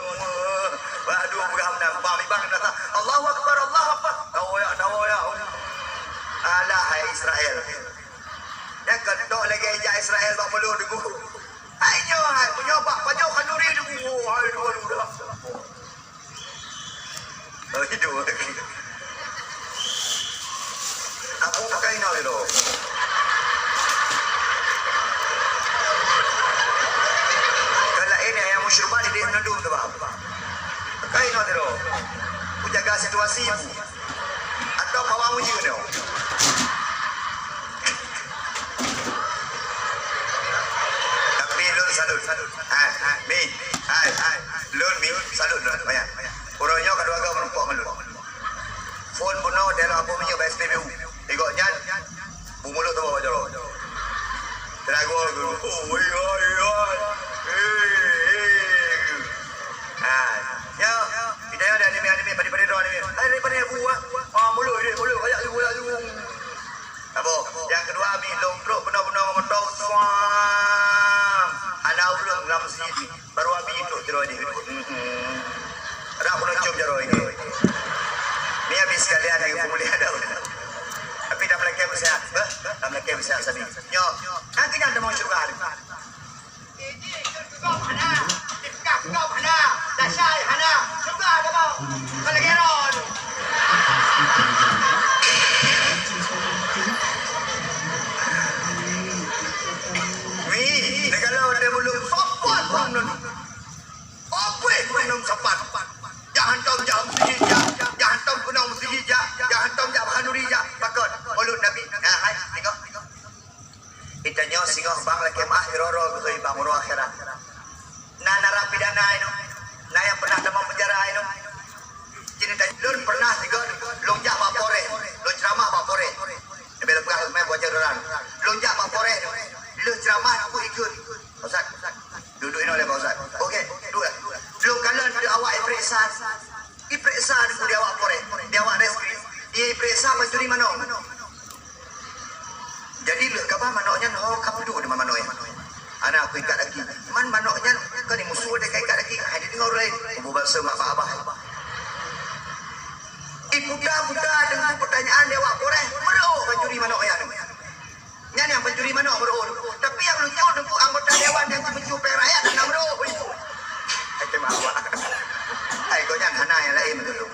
Wah, aduh, peugah meunan, bang, bang, Allahu Akbar, Allahu Akbar. Dawa ya, dawa ya. Alah, hai Israel. Nyan keutok lagèe ijak Israel bak mulo deungoe. Hai nyoe, hai, meunyoe bak pajoh khanuri deungoe. Hai, dua duda. Oh, itu. Aku pakai nol itu. Kalau ini yang musyribat di dia nunduk tu, Bang. Pakai nol itu. Ku jaga situasi, Bu. Atau pawang ujeuen nyoe. Tapi lôn salut. Hai, hai, mi. Hai, hai. Lôn mi, salut lôn. Banyak. Uroe nyoe ka dua go meurumpok ngon lôn. Phôn bunoe dalam apa minyeuk bak S P B U. Di gobnyan, bu mulod tu bawa jaroe. Teunago tu. Oh, iya, iya. Eh, eh. Ha, ya, kita ada anime, anime, pada-pada doang anime. Ada daripada Abu, ah. Ah, mulut dia, mulut, banyak tu, banyak tu. Apa? Yang kedua, Abi, lôn trok beuna-beuna ngon moto, suang. Hana ureueng lam masjid ni. Baru Abi trok jaroe ni. Hmm. Ada pun cium jaroe ni. Ni Abi sekalian ni, pemulihan dah. Tapi dah melakèe besar. Hah? Dah melakèe besar sabi. Nyo, nanti nyan ada mau syurga ni. Wih, negara udah belum sopan pun nun. Apa pun nun sopan. Jangan tahu jam sijil, jangan tahu kenal sijil, jangan tahu jak khanuri, jak pakon. Mulut Nabi. Nah, hai, tengok. Geutanyoe singoh bang lakèe meu'ah, iroro geuhôi bang uroe akhirat. Na narapidana inoe, na nyang pernah tamong penjara inoe. Jadi lôn pernah sigoe lôn jak bak Polres, lôn ceuramah bak Polres. Leubeh lôn peugah lôn meu'ah boh jaroe. Lôn jak bak Polres, lheueh ceuramah nyan ikheun. Pak Ustaz, duek-duek inoe lé Pak Ustaz. Okey, duek. Lôn kalon di awak iperiksa. Iperiksa di awak Polres, di awak reskrim. Iperiksa pancuri manok. Jadi lheueh ka ba manok nyan, ho ka peuduek teuma manok nyan. Hana, aku ikat lagi. Man manok nyan ka di musoh, dia ka ikat lagi. Hai, dideungoe ureueng laén. Kubu bakso mak bak abah. Iputa-puta deungon pertanyaan di awak Polres, meureu'oh pancuri manok nyan. Nyan nyang pancuri manok meureu'oh. Tapi nyang lucu teungku, anggota dewan nyang jipeujeuet rakyat hana meureu'oh. Hai, teuma awak. Hai, gobnyan hana nyang laén beutôi.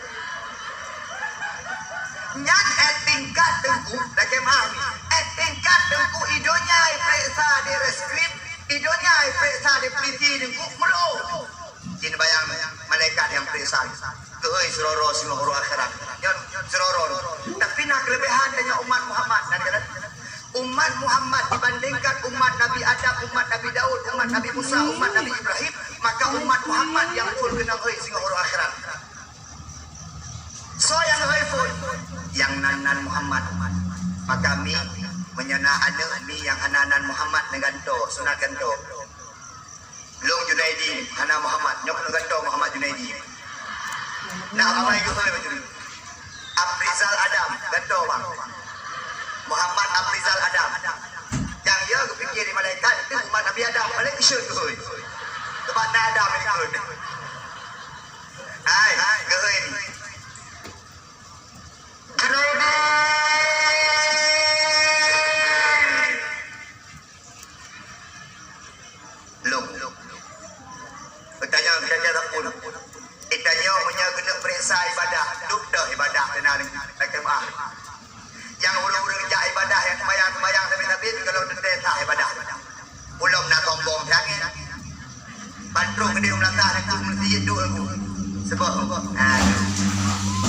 Nyan, eh, tingkat Sidroe-droe singoh uroe akhirat. Nyoe sidroe-droe. Tapi na keulebihan tanyoe umat Muhammad. Na keulebihan. Umat Muhammad dibandingkan umat Nabi Adam, umat Nabi Daud, umat Nabi Musa, umat Nabi Ibrahim, maka umat Muhammad nyang phôn keunong hôi singoh uroe akhirat. Soe nyang hôi phôn? Nyang nan-nan Muhammad. Maka mi, meunyoe na aneuk mi nyang hana nan Muhammad, neugantoe, sunat gantoe. Lôn Junaidi, hana Muhammad. Nyoe keuneuk gantoe Muhammad Junaidi. Nak ramai geuhôi bak juri. Afrizal Adam, gantoe bang. Muhammad Afrizal Adam. Nyang ya geupike di malaikat, itu umat Nabi Adam. Paléng keuseuen geuhôi. Teuma na Adam ikot. Hai, geuhôi ni. Junaidi! Lôn. Geutanyoe, geutanyoe sapeue? Geutanyoe meunyoe keuneuk peuriksa ibadah, duek teuh ibadah keunan, lakée meu'ah. Nyang ureuëng-ureuëng jak ibadah, nyang seumayang-seumayang sabe-sabe, kalau teuntée sah ibadah. Ulôn na sombong sangat. Ban trok keudeh meunasah dan trok meuseujid duek aku. Sebab, ah,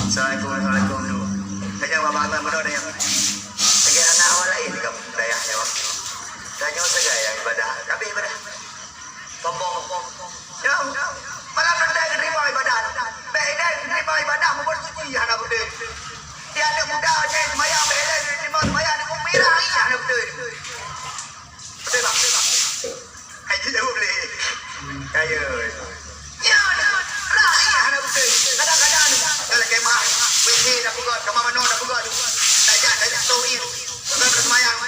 assalamualaikum, assalamualaikum tu. Tanya bak abang meunoe tanya. Lagi anak awak lain di kampung dayah nyoe. Tanya sagai nyang ibadah. Tapi ibadah. Sombong. Ya, malam nanti diterima ibadah. Baik ini diterima ibadah, membuat suci hana betul. Dia anak muda je, semayang, baik ini diterima semayang, dia pun merah, iya, hana betul. Betul tak? Hai, dia jawab boleh. Kaya. Ya, dah. Rakyat hana beutôi. Kadang-kadang, dalam kemah, W C dah peugah, kamar manoe dah peugah. Tajak, tajak, tauhid. Bukan bersemayang.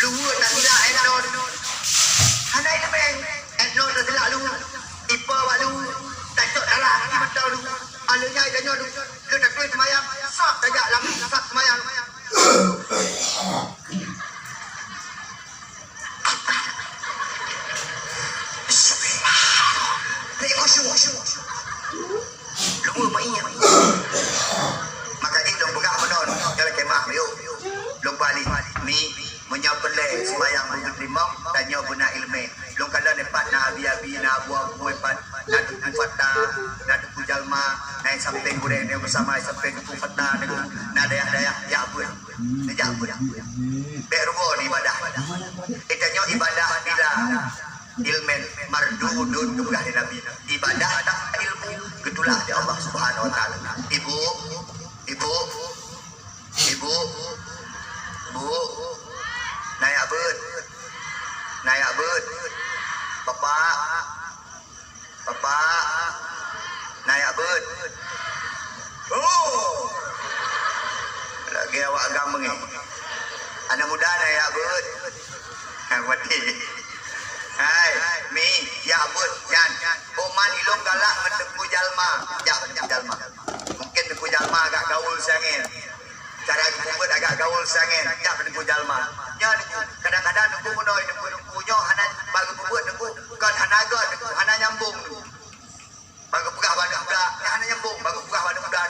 Luhur tak silap, eh, non. Hana ilmu, eh, non, tak silap luhur. Ipa bak luhur. Tacok dalam, di mata luhur. Aleunya, itanyoe luhur. Lôn takheun seumayang, sab tajak lam sab seumayang. Lé khusyuk. Lupa meuingat. Maka jih lôn peugah meunan, nyoe lakée meu'ah, yuk. Lôn balik, mi, meunyoe peureulée seumayang beugeuteurimong, tanyoe beuna iéleumé. Lôn kalon nyoe pat na abi-abi, na abu-abu nyoe pat, na Teungku Fata, na Teungku Jalma, na nyang sampéng gurée nyoe beusama nyang sampéng Teungku Fata nyoe, na dayah-dayah jak beuet. Neujak beuet. Bék rugoe ibadah. Geutanyoe ibadah bila ilmin mardudun geupeugah lé Nabi. Ibadah tanpa ilmu geutulak lé Allah Subhanahu wa Taala. Ibu, ibu, Ibu, Bu, na jak beuet. Na jak beuet. Bapak, Bapak, na jak beuet. Oh! Lagée awak agam beungéh. Aneuk muda na jak beuet. Hai, mati. Hai, mi, jak beuet nyan. Uman ilôn galak ngon Teungku Jalma. Jak Teungku Jalma. Mungkin Teungku Jalma agak gaul siangén. Cara geupeubuet agak gaul siangén, jak Teungku Jalma. Nyoe Teungku, kadang-kadang Teungku meunoe, Teungku-Teungku nyoe hana bak geupeubuet Teungku, kon hana göt Teungku, hana nyambong Teungku. Bak geupeugah bak aneuk muda, nyan hana nyambong, bak geupeugah bak aneuk muda.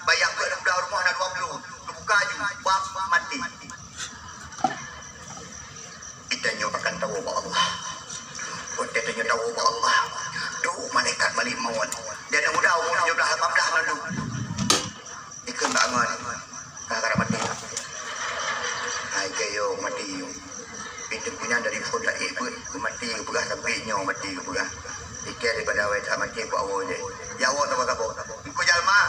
Bak jak beuet aneuk muda rumoh na dua ploh, geubuka aju, bab maté. Geutanyoe akan tawoe bak Allah. Watée tanyoe tawoe bak Allah, duek malaikat Malik Maut. Di aneuk muda umu tujoh blaih lapan blaih ngon duek. Ikheun bak angon, ka, ka maté. Hai, geuyue maté. Pintoe punyan dari phon laén beuet, geumaté geupeugah sampoe nyoe maté geupeugah. Pike daripada awai that maté bak woe jih. Ya Allah, saboh-saboh. Teungku Jalma,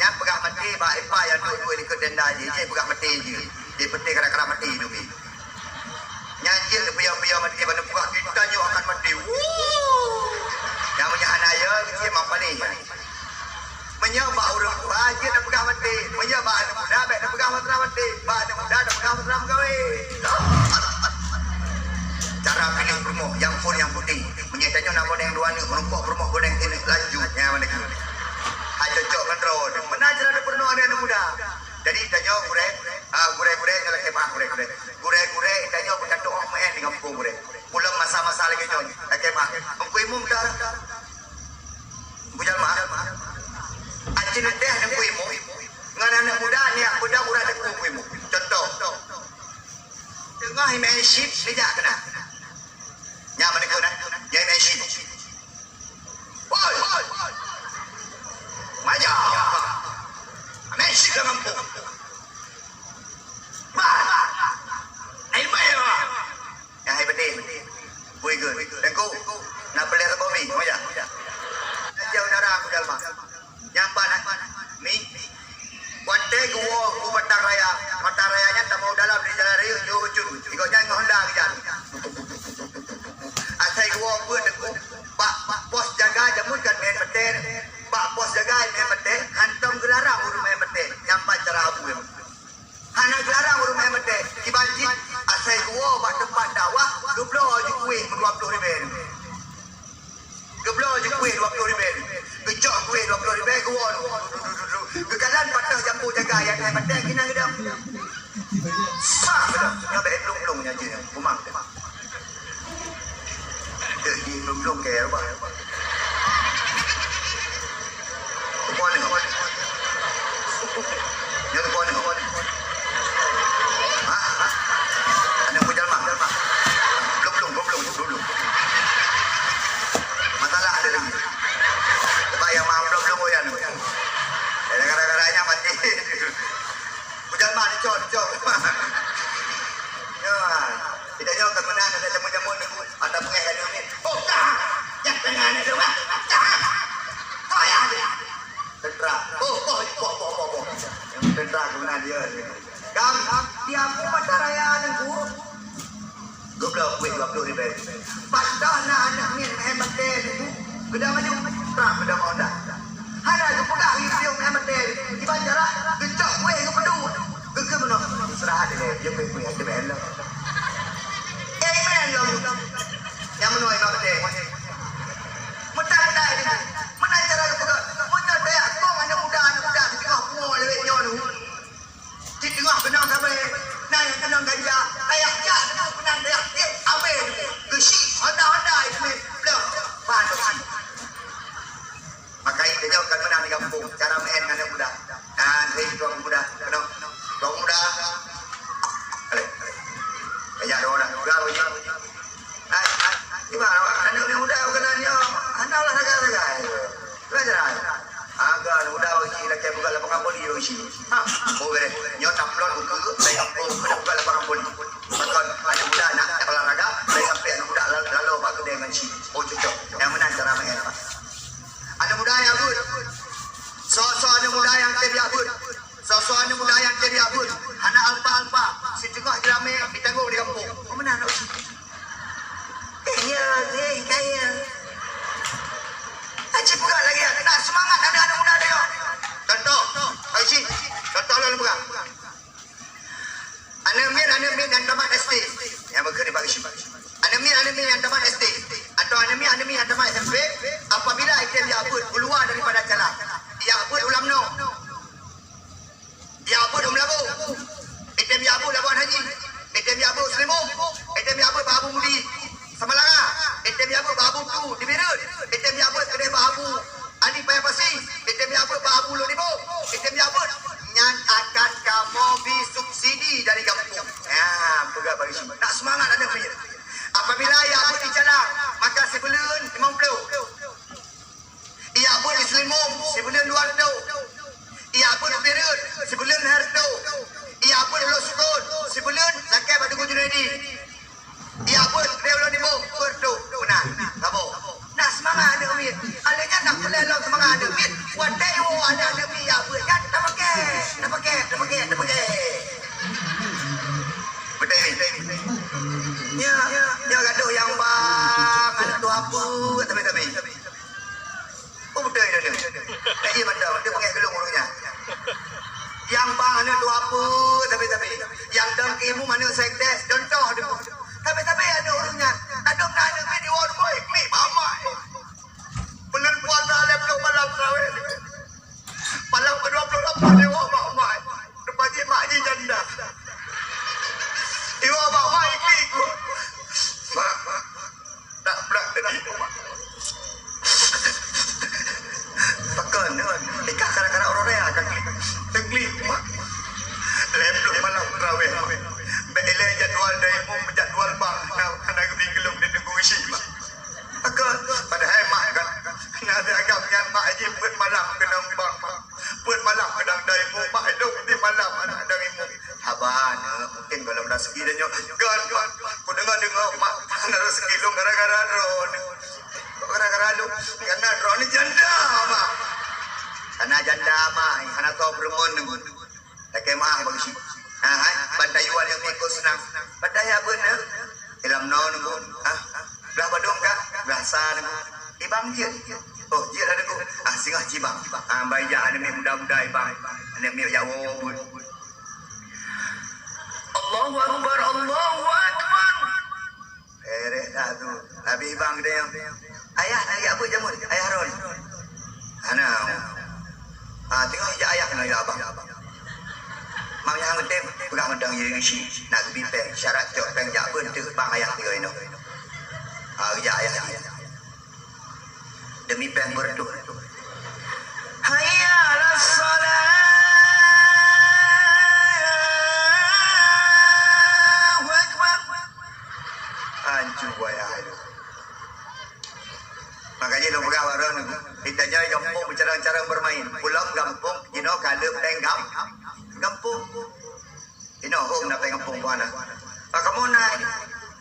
nyan peugah maté bak ipa nyang duek-duek likot tenda jih, jih peugah maté jih. Jih peuté kara-kara maté duek. Nyan cit neupeuyah-peuyah maté, ban neupeugah geutanyoe akan maté. Wuh! Nyang meunyoe hana ya, geucit mak paleng nyan. Meunyoe bak ureueng tuha, jeuet neupeugah maté. Meunyoe bak aneuk muda, bèk neupeugah masalah maté. Bak aneuk muda, neupeugah masalah meugawé. Cara piléh peurumoh, nyang phôn nyang putéh. Meunyoe tanyoe na boneng dua neuk, meurumpok peurumoh boneng sineuk, laju nyan mandum. Hai cocok ngon droe. Meunan cara neupeurunoe aneuk muda. Jadi tanyoe gurèe, ah, gurèe-gurèe nyoe lakèe meu'ah gurèe-gurèe. Gurèe-gurèe tanyoe beutatu'oh meu'en di gampông gurèe. Ulôn masa-masa lagèe nyoe, lakèe meu'ah. Teungku Imum dah. Teungku Jalma. Aci neuteh Teungku Imum. Ngon aneuk muda nyak beudôh urat Teungku Imum. Contoh. Teungoh imeu'en syit neujak keunan. Woi, woi, woi. Maja. Amai sit lam gampông. Bah. Hai, bah, bah. Nyang hai penting. Bui geun. Teungku. Nak peuleueh bomi. Maja. Jauh darah aku dalam. Nyang pat mi. Watèe geuwoe u Batang Raya, Batang Raya nyan tamong dalam di jalan raya, jeuet u Cun. Tiga nyan ngon Honda geujan. Asai geuwoe beuet teungku, bak, bak pos jaga jameun kan meu'en meutée. Bak pos jaga meu'en meutée, hantom geularang ureueng meu'en meutée. Nyang pat cara abu nyan. Hana geularang ureueng meu'en meutée. Kiban cit, asai geuwoe bak teumpat dakwah, geubloe jih kueh meudua ploh ribèe. Geubloe jih kueh dua ploh ribèe. Geucok kueh dua ploh ribèe geuwoe. Geukalon patéh jampu jaga nyang hai meutée keunan geudong. Sah geudong. Nyoe bèk blong-blong nyan jih. Kumang. Dek di blong-blong keu apa? Teupon ni. Nyoe teupon ni. Ha? Ha? Ada pun jalma, jalma. Blong-blong, blong-blong, blong-blong. Masalah ada lagi. Sebab yang maaf blong-blong, oh, ya, ni. Eh, gara-garanya mati. Pun jalma dicok, dicok. Ya. Tidak nyoe keumeunang ada jamu-jamu ni. Anda pengeh kali ni. Oh, dah. Yang tengah ni tu, ah. Dah. Oh, ya, ya. Tentara. Oh, oh, oh, oh, oh, oh. Yang tentara keumeunang dia ni. Gam, tiap mata raya ni, Bu. Dua puluh, weh, dua puluh ribèe. Patah na aneuk miet meu'en meutée ni, Bu. Geudong aju. Trah, geudong Honda. Hana geupeugah lé piôh meu'en meutée. Kiban jarak, geucok kueh geupeuduek. Geukheun meunoe, istirahat ilèe, jeuet kueh-kueh, hana meu'en lom. Eh, meu'en lom. Nyang meunoe imam meutée. Meutai-tai ilèe. Meunan cara geupeugah. Meunyoe teuyak kong aneuk muda, aneuk muda, di teungoh pungo lewat nyoe tu. Di teungoh keunong sabe, na nyang keunong ganja, teuyak jak teungoh keunan teuyak tiep, abéh. Geusyik, honda-honda, ilèe. Blong. Bah, tu kan. Maka itu jauh kan meunan di gampông, cara meu'en ngon aneuk muda. Nah, hei, tuan muda, keunoe. Tuan muda. Alek, alek. Kaya ada orang. Udah, udah. Hai, hai. Gimana, Wak? Aneuk muda bukan nyoe. Hana lah sagai-sagai. Belajar, hai. Agak aneuk muda bagi lakèe buka lapangan voli bagi sini. Ha, oh, beres. Nyoe taplot buku, saya kampung, kena buka lapangan voli. Pakon aneuk muda nak olahraga, saya sampai aneuk muda lal-, lalu bak kedai ngan sini. Oh, cocok. Yang mana cara main, Pak? Aneuk muda nyang beuet. Soe-soe aneuk muda nyang tem jak beuet. Soe-soe aneuk muda nyang tem jak beuet. Hana alpa-alpa. Siteungoh jeulamé jitanggong di gampông. Peue meunan aneuk usie? Eh, ya, eh, kaya. Aci peugah lagèe nyan. Nak seumangat aneuk-aneuk muda tanyoe. Contoh. Hai, Cik. Contoh lôn peugah. Aneuk miet, aneuk miet nyang tamat S D, nyang beukeureuj bak geusyik. Aneuk miet, aneuk miet nyang tamat S D, atau aneuk miet, aneuk miet nyang tamat S M P, apabila item jak beuet keuluwa daripada cala, jak beuet u Lamno, jak beuet u Meulaboh, item jak beuet Labuan Haji, item jak beuet Seulimong, item jak beuet bak Abu Mudi. Samalanga, item jak beuet bak Abu Tu di Bireuen, item jak beuet keudeh bak Abu Ali Paya Pasi, item jak beuet bak Abu Lôn Iboh, item jak beuet nyan akan kamoe bi subsidi dari gampông. Ya, peugah bagi sini. Nak seumangat aneuk miet. Apabila jak beuet di Calang, maka sibuleuen limong ploh. Jak beuet di Seulimong, sibuleuen dua reutôh. Jak beuet di Bireuen, sibuleuen lhèe reutôh. Jak beuet di Lhoksukon, sibuleuen lakèe bak Teungku Junaidi. Jak beuet di Ulôn Iboh, dua reutôh. Meunan. Saboh. Nak seumangat aneuk miet. Aneuk nyan nak peureulèe lom seumangat aneuk miet. Watèe jiwoe aneuk miet jak beuet nyan, tapaké, tapaké, tapaké, tapaké. Beutôi ni. Nyoe, nyoe gadoh nyang bang, aneuk tuha peuet, tapi-tapi. Oh, beutôi dia ni. Eh, iya, mantap. Dia pakai gelung urutnya. Yang bang aneuk tuha peuet, tapi-tapi. Yang dong keu imum aneuk sekdes, contoh dia. Tapi-tapi aneuk urutnya. Kadang na aneuk miet di warung boy, klik bak mak. Bulan puasa, lhèe ploh malam tarawih. Malam kedua puluh lapan, dia bawa mak, mak. Depan mak jih janda. Dia bawa mak, mak, klik. Mak, mak. Tak berat tadi, Mak. Pakon, Mak? Nikah kadang-kadang orang raya akan klik. Teuklik, Mak. Lhèe ploh malam tarawih, Mak. Bèk ilèe jadual Raseuki tanyoe, kon, kon. Kudeungoe-deungoe, mak, hana raseuki lôn gara-gara droeneuh. Kok gara-gara lôn? Karena droeneuh janda, mak. Karena janda, mak, hana tao peureumeun nunggu. Lakèe meu'ah bak geuchik. Ha, hai, ban tayue aneuk miet kok seunang. Padahai beuneuh. Ilam noe nunggu. Ha? Blah padum kah? Blah sa nunggu. Ibang jeuet. Oh, jeuet lah nunggu. Ah, singoh cibang. Ah, bai jak aneuk miet muda-muda ibang. Aneuk miet jak woe buet. Allahu Akbar, Allahu Akbar. Beres dah tu. Habis bang geude nyan. Ayah, ayah apa jamun? Ayah Ron. Hana. Ah, tengok ijak ayah kena ya abang. Mang yang geutem peugah mantong ye isi. Nak geubri pèng, syarat cok pèng jak pun teuh bang ayah tiga ino. Ah, ijak ayah dia. Demi pèng beureutoh. Hayya 'alas shalah. Allahu Akbar. Ancu wayah. Makanya lôn peugah baroe nyoe, di tanyoe gampông beucarang-carang bermain. Pulang gampông, jinoe ka le pèng gam-, gampông. Inoe hom na pèng gampông pih hana. Bak kamoe na,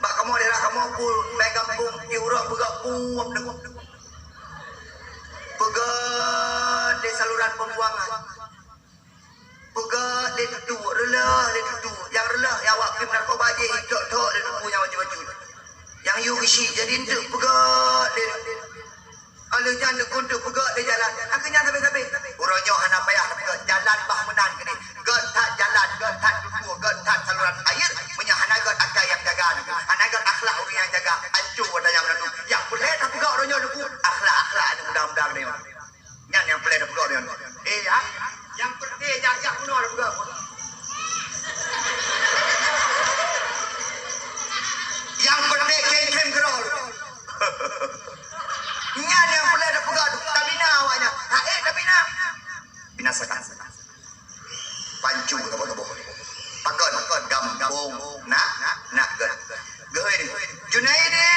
bak kamoe daerah kamoe pun pèng gampông, di uroe peugah puap deungon. Peugah di saluran pembuangan. Peugah lé tutu, reuloh lé tutu. Nyang reuloh nyang awak kheun narkoba jih, tok-tok lé tutu nyang bacut-bacut. Nyang yue geuchik jadi eunteuk peugah lé. Aleuh nyan dukun tu peugah lé jalan. Akhé nyan sabé-sabé. Uroe nyoe hana payah tapeugah jalan bah meunan keudeh. Göt that jalan, göt that tutu, göt that saluran air. Meunyoe hana göt akai nyang jaga, hana göt akhlak ureueng nyang jaga, ancu watèe nyan meunantu. Nyang peureulèe tapeugah uroe nyoe dukun, akhlak-akhlak aneuk muda-muda keudeh. Nyan nyang peureulèe tapeugah nyan. Eh, ha? Nyang peureulèe jak-jak bunoe tapeugah. Nyang peureulèe khem-khem keudroe. Nyan nyang peureulèe tapeugah, tabina awak nyan. Ha, eh, tabina. Binasakan. Pancu saboh-saboh. Pakon, pakon, gampông, nak, nak, nak, gét. Geuhôi, Junaidi!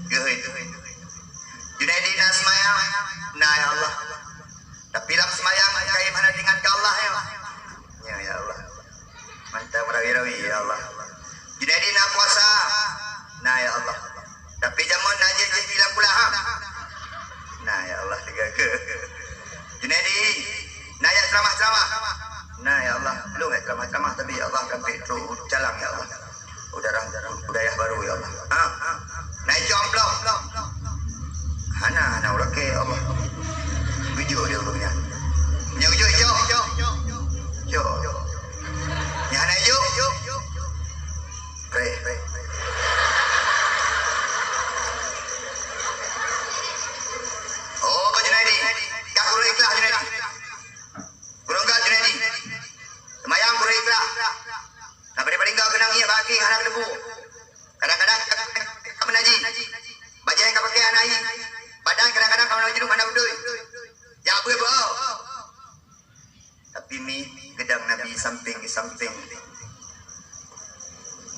Geuhôi. Junaidi na seumayang? Na, ya Allah. Tapi lam seumayang, kayém hana teuingat keu Allah, ya. Ya, ya Allah. Mantap rawi-rawi, ya Allah. Junaidi na puasa? Na, ya Allah. Tapi jameun na jih-jih ilang pula, ha? Na, ya Allah, tiga ke. Junaidi, na jak ceramah-ceramah? Na, ya Allah. Belum jak ceramah-ceramah, tapi ya Allah, kan pih trok calang, ya Allah. Udara, budaya baru, ya Allah. Ha? Na icok amplop? Hana, hana ulakèe, ya Allah. Geujok dia ureueng nyan. Nyoe geujok, icok. Icok. Nyang hana ijok. Preh. Oh, Junaidi. Ka kureueng ikhlas, Junaidi. Kureueng göt, Junaidi. Seumayang kureueng ikhlas. Sampai paling-paling göt keunong ié bak akhé hana geuteupeue. Kadang-kadang ka meunaji. Bajèe ka pakai hana ié. Badan kadang-kadang ka meunaji hana beutôi. Jak beuet beuh. Tapi mi, geudong Nabi sampéng-sampéng.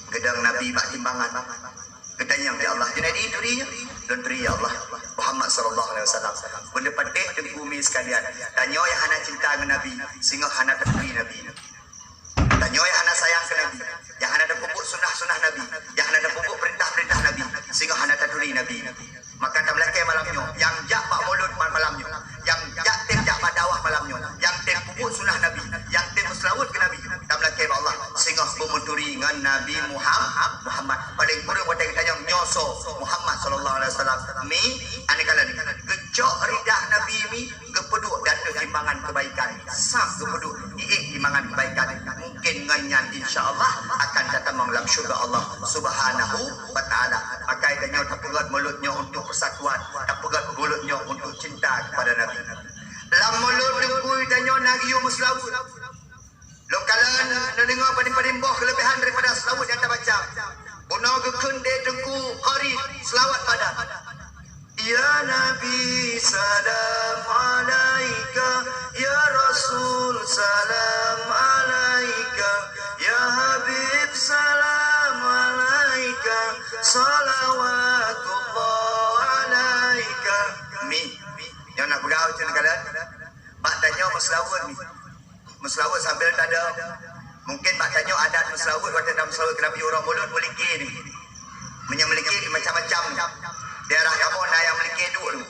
Geudong Nabi bak timbangan. Geutanyong, "Ya Allah, Junaidi turi nyoe?" "Lôn turi, ya Allah." Muhammad sallallahu alaihi wasallam. Beuneupatéh teungku mi sekalian. Tanyoe nyang hana cinta ngon Nabi, singoh hana taturi Nabi. Tanyoe nyang hana sayang keu Nabi, nyang hana tapeubuet sunah-sunah Nabi, nyang hana tapeubuet peurintah-peurintah Nabi, singoh hana taturi Nabi. Maka tameulakèe malam nyoe, nyang jak bak mulod ma-, malam nyoe, nyang jak tem jak bak dakwah malam nyoe, nyang tem peubuet sunah Nabi, nyang tem meuseulaweuet keu Nabi, tameulakèe bak Allah, singoh beumeuturi ngon Nabi Muham-, Muhammad. Paleng kureueng watèe geutanyong, "Nyoe soe?" "Muhammad sallallahu alaihi wasallam." Mi, aneuk kalon, geucok ridah Nabi mi, geupeuduek di ateueh timbangan keubaikan. Sam geupeuduek di ék timbangan keubaikan. Mungkin ngon nyan, insya Allah, akan tatamong lam syurga Allah Subhanahu wa Ta'ala. Maka tanyoe tapeugöt mulod nyoe untuk persatuan, tapeugöt mulod nyoe untuk cinta kepada Nabi. Lam mulod teungku tanyoe na geuyue meuseulaweuet. Lôn kalon neudeungoe padum-padum boh keuleubehan daripada seulaweuet nyang tabaca. Bunoe geukheun lé Teungku Qari seulaweuet pada, "Ya Nabi, salam alaika. Ya Rasul, salam alaika. Ya Habib, salam alaika. Salawatullah alaika." Mi, nyoe na peugah cit neukalon. Bak tanyoe meuseulaweuet mi. Meuseulaweuet sambil tadong. Mungken bak tanyoe adat meuseulaweuet, watèe na meuseulaweuet keunan uroe Mulod, meulikè ni. Meunyoe meulikè macam-macam ni. Daerah kamoe na nyang meulikè duek tu.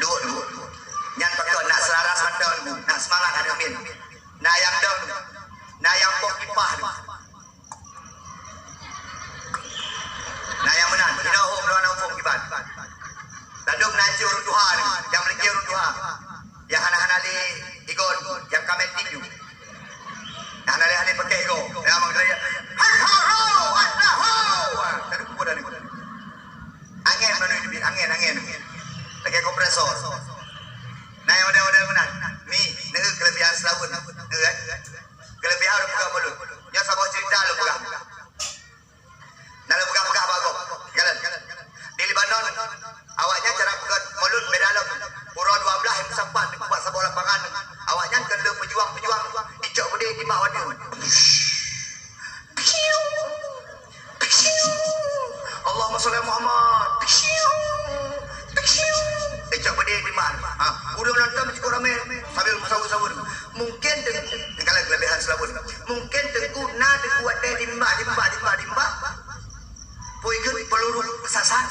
Duek tu. Nyan pakon nak selaras mantong tu, nak seumangat aneuk miet. Na nyang dong tu. Na nyang poh kipah tu. Na nyang meunan, inoe hom droe na muphom kiban. Ladôm na cit ureueng tuha ni, nyang meulikè ureueng tuha. Nyang hana-hana lé igo, nyang ka meeting ju. Nyang hana lé-hana lé pakèk igo. Nyang meugeuraya, "Hai ho ho, hai ho ho." Tadi kubu dah ni. Angén meunuri teubiet, angén, angén. Lagèe kompresor. Na nyang model-model meunan. Mi, neueu keuleubihan seulaweuet. Neueu, eh? Keuleubihan ureueng peugah mulut. Nyoe saboh cerita lôn peugah. Na lôn peugah-peugah bak gob. Kalon. Di Lebanon, awaknyan cara peugah mulut beda lom. Uroe dua blaih meusapat bak saboh lapangan, awaknyan keu lheueh peujuang-peujuang, icok beudé timbak watèe. Piu! Piu! Allahumma shalli ala Muhammad. Piu! Piu! Icok beudé timbak. Ha, ureueng nonton cukôp ramé sambil meusaweue-saweue. Mungken teungku, teukalon keuleubihan seulaweuet. Mungken teungku na teungku watèe timbak, timbak, timbak, timbak. Peue geut peuluru sasar.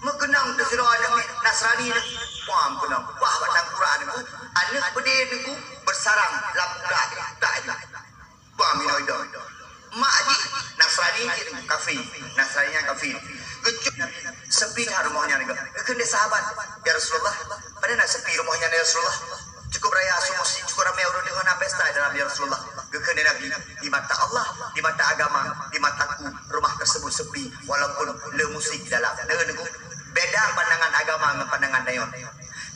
Meukeunong teuh sidroe aneuk Nasrani nyan. Wah, meukeunong. Wah, bak tangkurak aneuk. Aneuk beudé teungku beusarang lam udak. Udak itu. Bang inoe idong. Mak jih Nasrani jih, kafé. Nasrani nyang kafé. Geucok, sepi that rumoh nyan. Geukheun lé sahabat, "Ya Rasulullah, padahai na sepi rumoh nyan, ya Rasulullah. Cukup raya asue musik, cukup ramé ureueng deungon na pesta dalam, ya Rasulullah." Geukheun lé Nabi, "Di mata Allah, di mata agama, di mataku, rumah tersebut sepi walaupun le musik di dalam." Deungon, beda pandangan agama ngon pandangan tanyoe.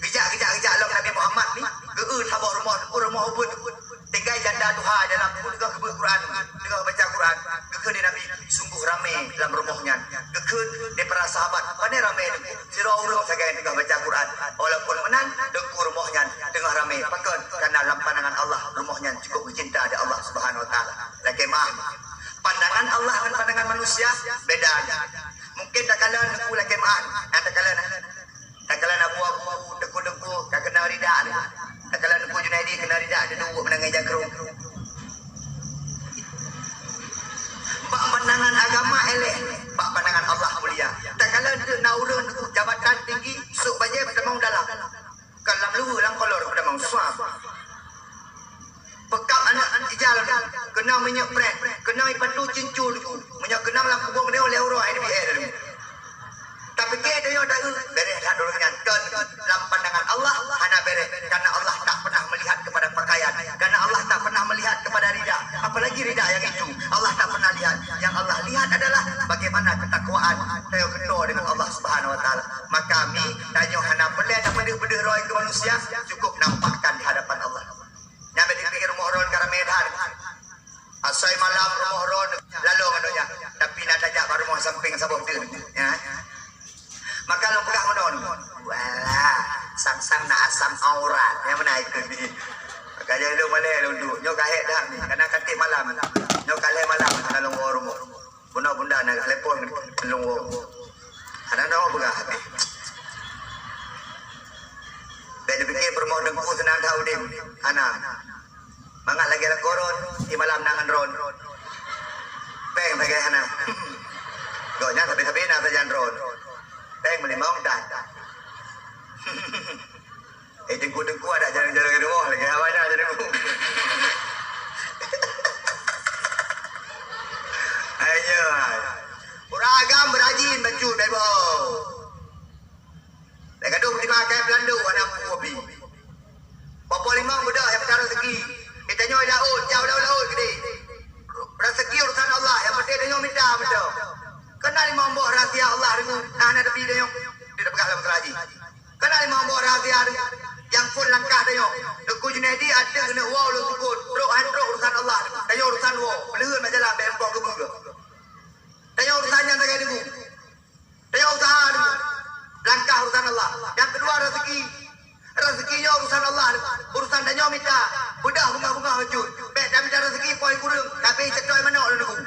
Geujak, geujak, geujak lom Nabi Muhammad ni, geu-eu saboh rumoh, rumoh ubeut. Tinggai janda tuha dalam, teungoh geubeuet Quran, teungoh baca Quran. Geukheun lé Nabi, "Sungguh ramé lam rumoh nyan." Geukheun lé para sahabat, "Pane ramé teungku? Sidroe ureueng sagai teungoh baca Quran." Walaupun meunan, teungku, rumoh nyan teungoh ramé. Pakon? Karena lam pandangan Allah, rumoh nyan cukup geucinta di Allah Subhanahu Wa Taala. Lakèe meu'ah. Pandangan Allah ngon pandangan manusia beda. Mungken takalon teungku lakèe meu'ah, nyang takalon Takalon abu-abu, teungku-teungku, ka keunong rida lé. Takalon Teungku Junaidi keunong rida, duduk meunanggai jakrong. Bak pandangan agama éléh, bak pandangan Allah mulia. Takalon teuk na ureueng teungku jabatan tinggi, sôk bajèe peutamong dalam. Kon lam luweue, lam kolor peutamong, suam. Peukab aneuk ija lôn, keunong minyeuk preh, keunong ipatu cincu teungku. Meunyoe keunong lam kubong nyoe lhèe uroe ai neubi éh lôn. Tapiké tanyoe taeu, bèrèh that ureueng nyan. Kon, lam pandangan Allah hana bèrèh, karena Allah tak pernah melihat kepada pakaian, karena Allah tak pernah melihat kepada rida, apalagi rida yang itu Allah tak pernah lihat. Yang Allah lihat adalah bagaimana ketakwaan tanyoe keudroe dengan Allah Subhanahu Wa Taala. Maka mi, tanyoe hana peureulèe tapeudeuh-peudeuh droe keu manusia, cukup nampakkan di hadapan Allah. Nyan bèk dipikir rumoh droen ka ramé that. Asai malam rumoh droen lalong ngon donya, tapi na tajak bak rumoh sampéng saboh teuk, ya. Maka lôn peugah meunoe, walah, sang-sang na asam aurat, nyang meunan ikheun ni. Maka jadi lôn malèe lôn duek, nyoe ka hék that ni, kana ka tiep malam, nyoe ka lhèe malam hana lôn woe rumoh. Bunoe bunda na telepon lôn woe. Hana na peugah até. Bèk neupiké peurumoh teungku seunang that udép. Hana. Mangat lagèe lakoe droen, di malam na ngon droen. Péng sagai hana. Gobnyan sabe-sabe na sajan droen. Péng meulimong dan. Eh, teungku-teungku adak jalan-jalan rumoh lagèe haba nyan teungku. Ayo. Ureueng agam beurajin bacut, bebo. Lagèe gadoh di makai Beulando, aneuk muda bi. Poh-poh limong beudôh nyang mita raseuki. Geutanyoe laôt, jak u laôt-laôt keudéh. Raseuki urusan Allah, nyang penting tanyoe mita mantong. Kana limong boh rahsia Allah deungoe, hana teubi tanyoe. Dia peugah lam Quran jih. Kana limong boh rahsia deungoe, nyang phôn langkah tanyoe. Teungku Junaidi ateueh keuneuk woe ulôn sukon. Trok han trok urusan Allah. Tanyoe urusan woe. Peuleuheuen majalah bèk meupoh keubeue. Tanyoe urusan nyan sagai deungoe. Tanyoe useuha dulu. Langkah urusan Allah. Nyang keudua, raseuki. Raseuki nyoe urusan Allah. Urusan tanyoe mita. Beudôh beungoh-beungoh bacut. Bèk tamita raseuki poh kureueng, tapi cetôi manok lôn deungoe.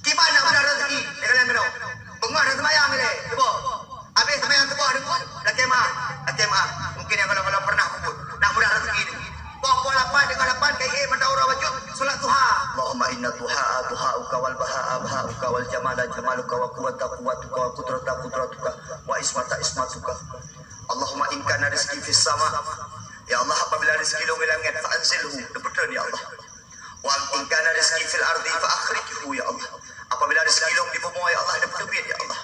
Kiban nak beudôh raseuki, teukalon keunoe. Beungoh dah seumayang ilèe, suboh. Abéh seumayang suboh deungoe, lakèe meu'ah, lakèe meu'ah. Mungken nyang gohlom-gohlom pernah peubuet. Inna duhaa duhauka wal bahaa bahauka wal jamala jamaluka wa quwwata quwwatuka wa qudrata qudratuka wa ismata ismatuka. Allahumma in kana rizqi fis sama. Ya Allah, apabila rezeki lôn di langét, fa anzilhu, neupeutrön ya Allah. Wa in kana rizqi fil ardi fa akhrijhu ya Allah. Apabila rezeki lôn di bumoe ya Allah, neupeuteubit ya Allah.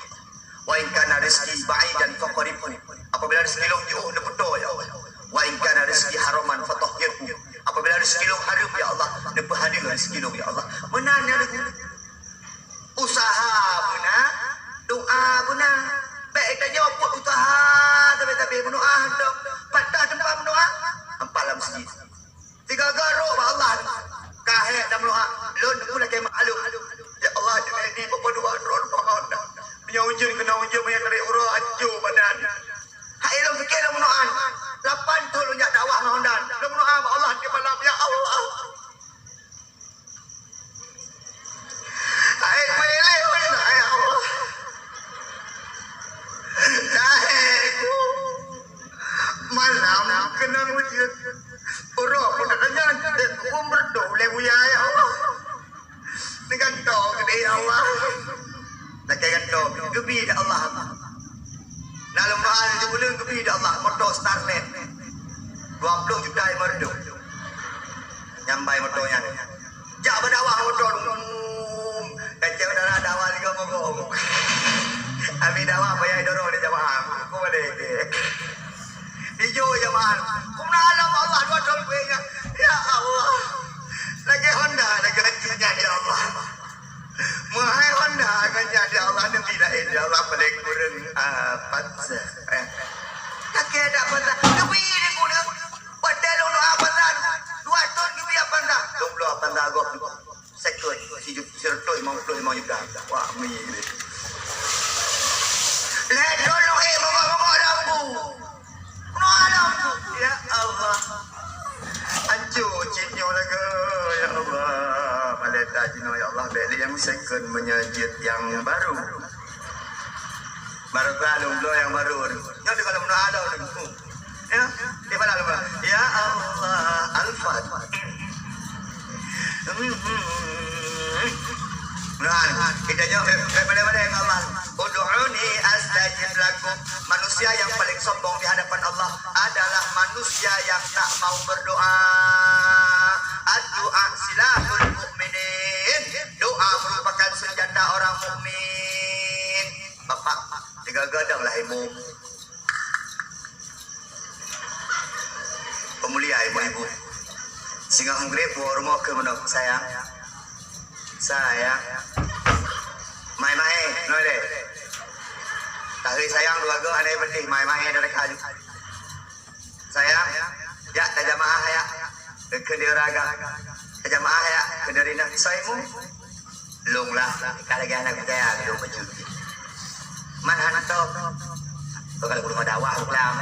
Wa in kana rizqi ba'idan fa qaribhu. Apabila rezeki lôn jiôh, neupeutoe ya Allah. Wa in kana rizqi haraman fa tahhirhu. Apabila rezeki lôn hareuem ya Allah, neupeuhalal rezeki lôn ya Allah. Meunan ya Allah. Usaha beuna, doa beuna. Bèk tanyoe buet usaha sabe-sabe, meudoa hantom. Pat teumpat meudoa, ampat lam meuseujid. Tiga garok bak Allah. Ka hék dan meudoa, lôn pun lakèe maklum. Ya Allah, Junaidi, peue dua droe mohon. Meunyoe ujeuen keunoe ujeuen, meunyoe tarék uroe, ancô badan. Hai lôn pike lôn meudoa. Lapan thôn lôn jak dakwah ngon dan. Lôn meudoa bak Allah tiep malam, ya Allah. Hai kuéléh, hai Allah. Hai ku. Malam keunong ujeuen. Uroe pun teukeunyan, dan ku meureudoh lé buya, ya Allah. Neugantoe keudéh, ya Allah. Lakèe gantoe, geubi dak Allah. Na lôn meu'ah laju buleuen geubi dak Allah, moto Starlet. Dua ploh juta lima reutôh. Nyang bai moto nyan. Jak beudakwah moto dum. Kacau darah dakwah tiga pokok. Habis dakwah payah dorong lé jamaah. Aku balik. Dijok jamaah. Kumna alam Allah dua thôn kuéh nyan. Ya Allah. Lagèe Honda, lagèe hancurnya, ya Allah. Meuhai Honda ngon nyan, ya Allah, neubi laén, ya Allah, paléng kureueng, ah, Avanza. Eh. Lakèe dak Avanza. Neubi di guna. Watèe lôn Avanza, dua thôn neubi Avanza. Lôn bloe Avanza gob. Second, si ju-, seratus lima puluh lima juta. Wah, mi. Lé thôn lôn, eh, mongok-mongok lam bu. Meunoe lom, ya Allah. Ancô cit nyoe lagoe, ya Allah. Malaikat jinoe, ya Allah, bèk lé nyang second meunyoe jeuet nyang baru. Baru ka lôn bloe nyang baru. Nyoe teuka lôn meunoe lom. Ya, di mana lôn? Ya Allah, Al-Fatihah. Nah, kita jawab, eh, eh, boleh-boleh, ya Allah. Ud'uni astajib lakum. Manusia yang paling sombong di hadapan Allah adalah manusia yang tak mau berdoa. Ad-du'a silahul mu'minin. Doa merupakan senjata orang mukmin. Bapak, tiga gadang lah ibu. Peumulia ibu-ibu. Singoh Maghrib, woe rumoh keu meunoe, sayang. Sayang. Mai-mai, noe lé. Tahi sayang dua go, hana peutih, mai-mai dari kaju. Sayang, jak tajamaah, jak. Keu dia raga. Tajamaah, jak. Keu dia rina. Saimu. Lôn lah, ka lagèe aneuk muda lôn bacut. Man hantom. Kok kalau belum ada awak pulang.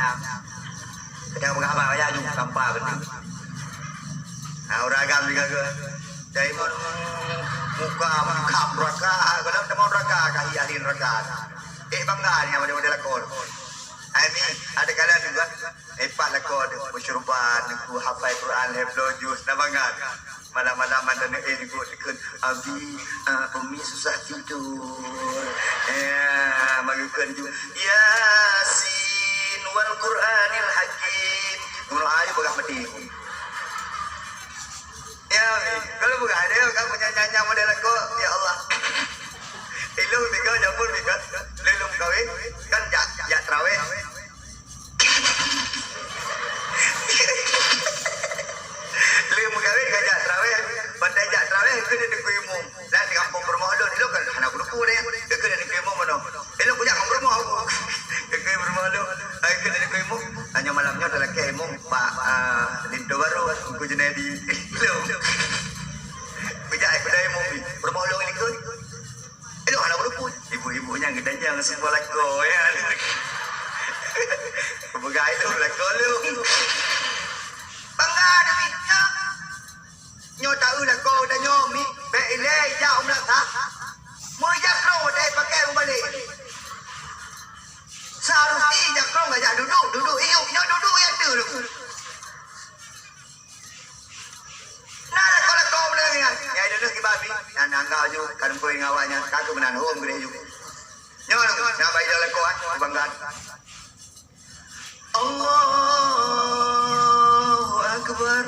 Kadang peugah abang ayah ju tampa beutôi. Ha, ureueng agam juga ke. Dari mon muka, muka neraka, kalau teman neraka, kaki ahli neraka. Eh, bangga ni model-model lakon. Hai mi, ada kala juga. Eh, pat lakoe deuh, beusyuruban, ku hafai Quran, lhèe ploh juz, na bangat. Malam-malam mandum eh, ku teukheun, "Abi, ah, Umi susah tidur." Ya, meugeukheun ju, "Yasin wal Qur'anil Hakim." Guru ayu peugah mati. Ya, Umi, kalau peugah ada, kamu nyanyi-nyanyi model lakoe, ya Allah. Ilung tiga, jamur tiga, lelum kawin, kan jak, jak terawih. Lé meukawen ka jak traweh, bandai jak traweh keuneuk dikeue imum. Dan di kampung peurumoh lôn, ilôn kan hana guru-guru deh. Keuneuk dikeue imum meunoe. Ilôn kujak ngon peurumoh aku. Keuneuk peurumoh lôn, ai keuneuk dikeue imum. Hanya malam nyoe talakèe imum Pak, ah, Linto Baru, Teungku Junaidi. Ilôn. Kujak ai kudai imum ni. Peurumoh lôn likot. Ilôn hana meureumpun. Ibu-ibu nyan geutanyoe ngon seumua lakoe, ya. Peugah ilôn lakoe lôn. Bangga Nabi, ya. Nyoe taeu lakoe geutanyoe mi, bèk ilèe jak u meunasah. Meujak keu watèe pakai meubalek. Seharusnya jak keu gajah duduk, duduk iyup, nyoe duduk ya tu. Nah, lakoe-lakoe meunasah nyan. Nyai duduk di Abi, na, na, enggak ju, kan pui ngon awak nyan, ka keu meunan hom geudeh ju. Nyoe, na bai dah lakoe, eh, bangga. Allahu Akbar.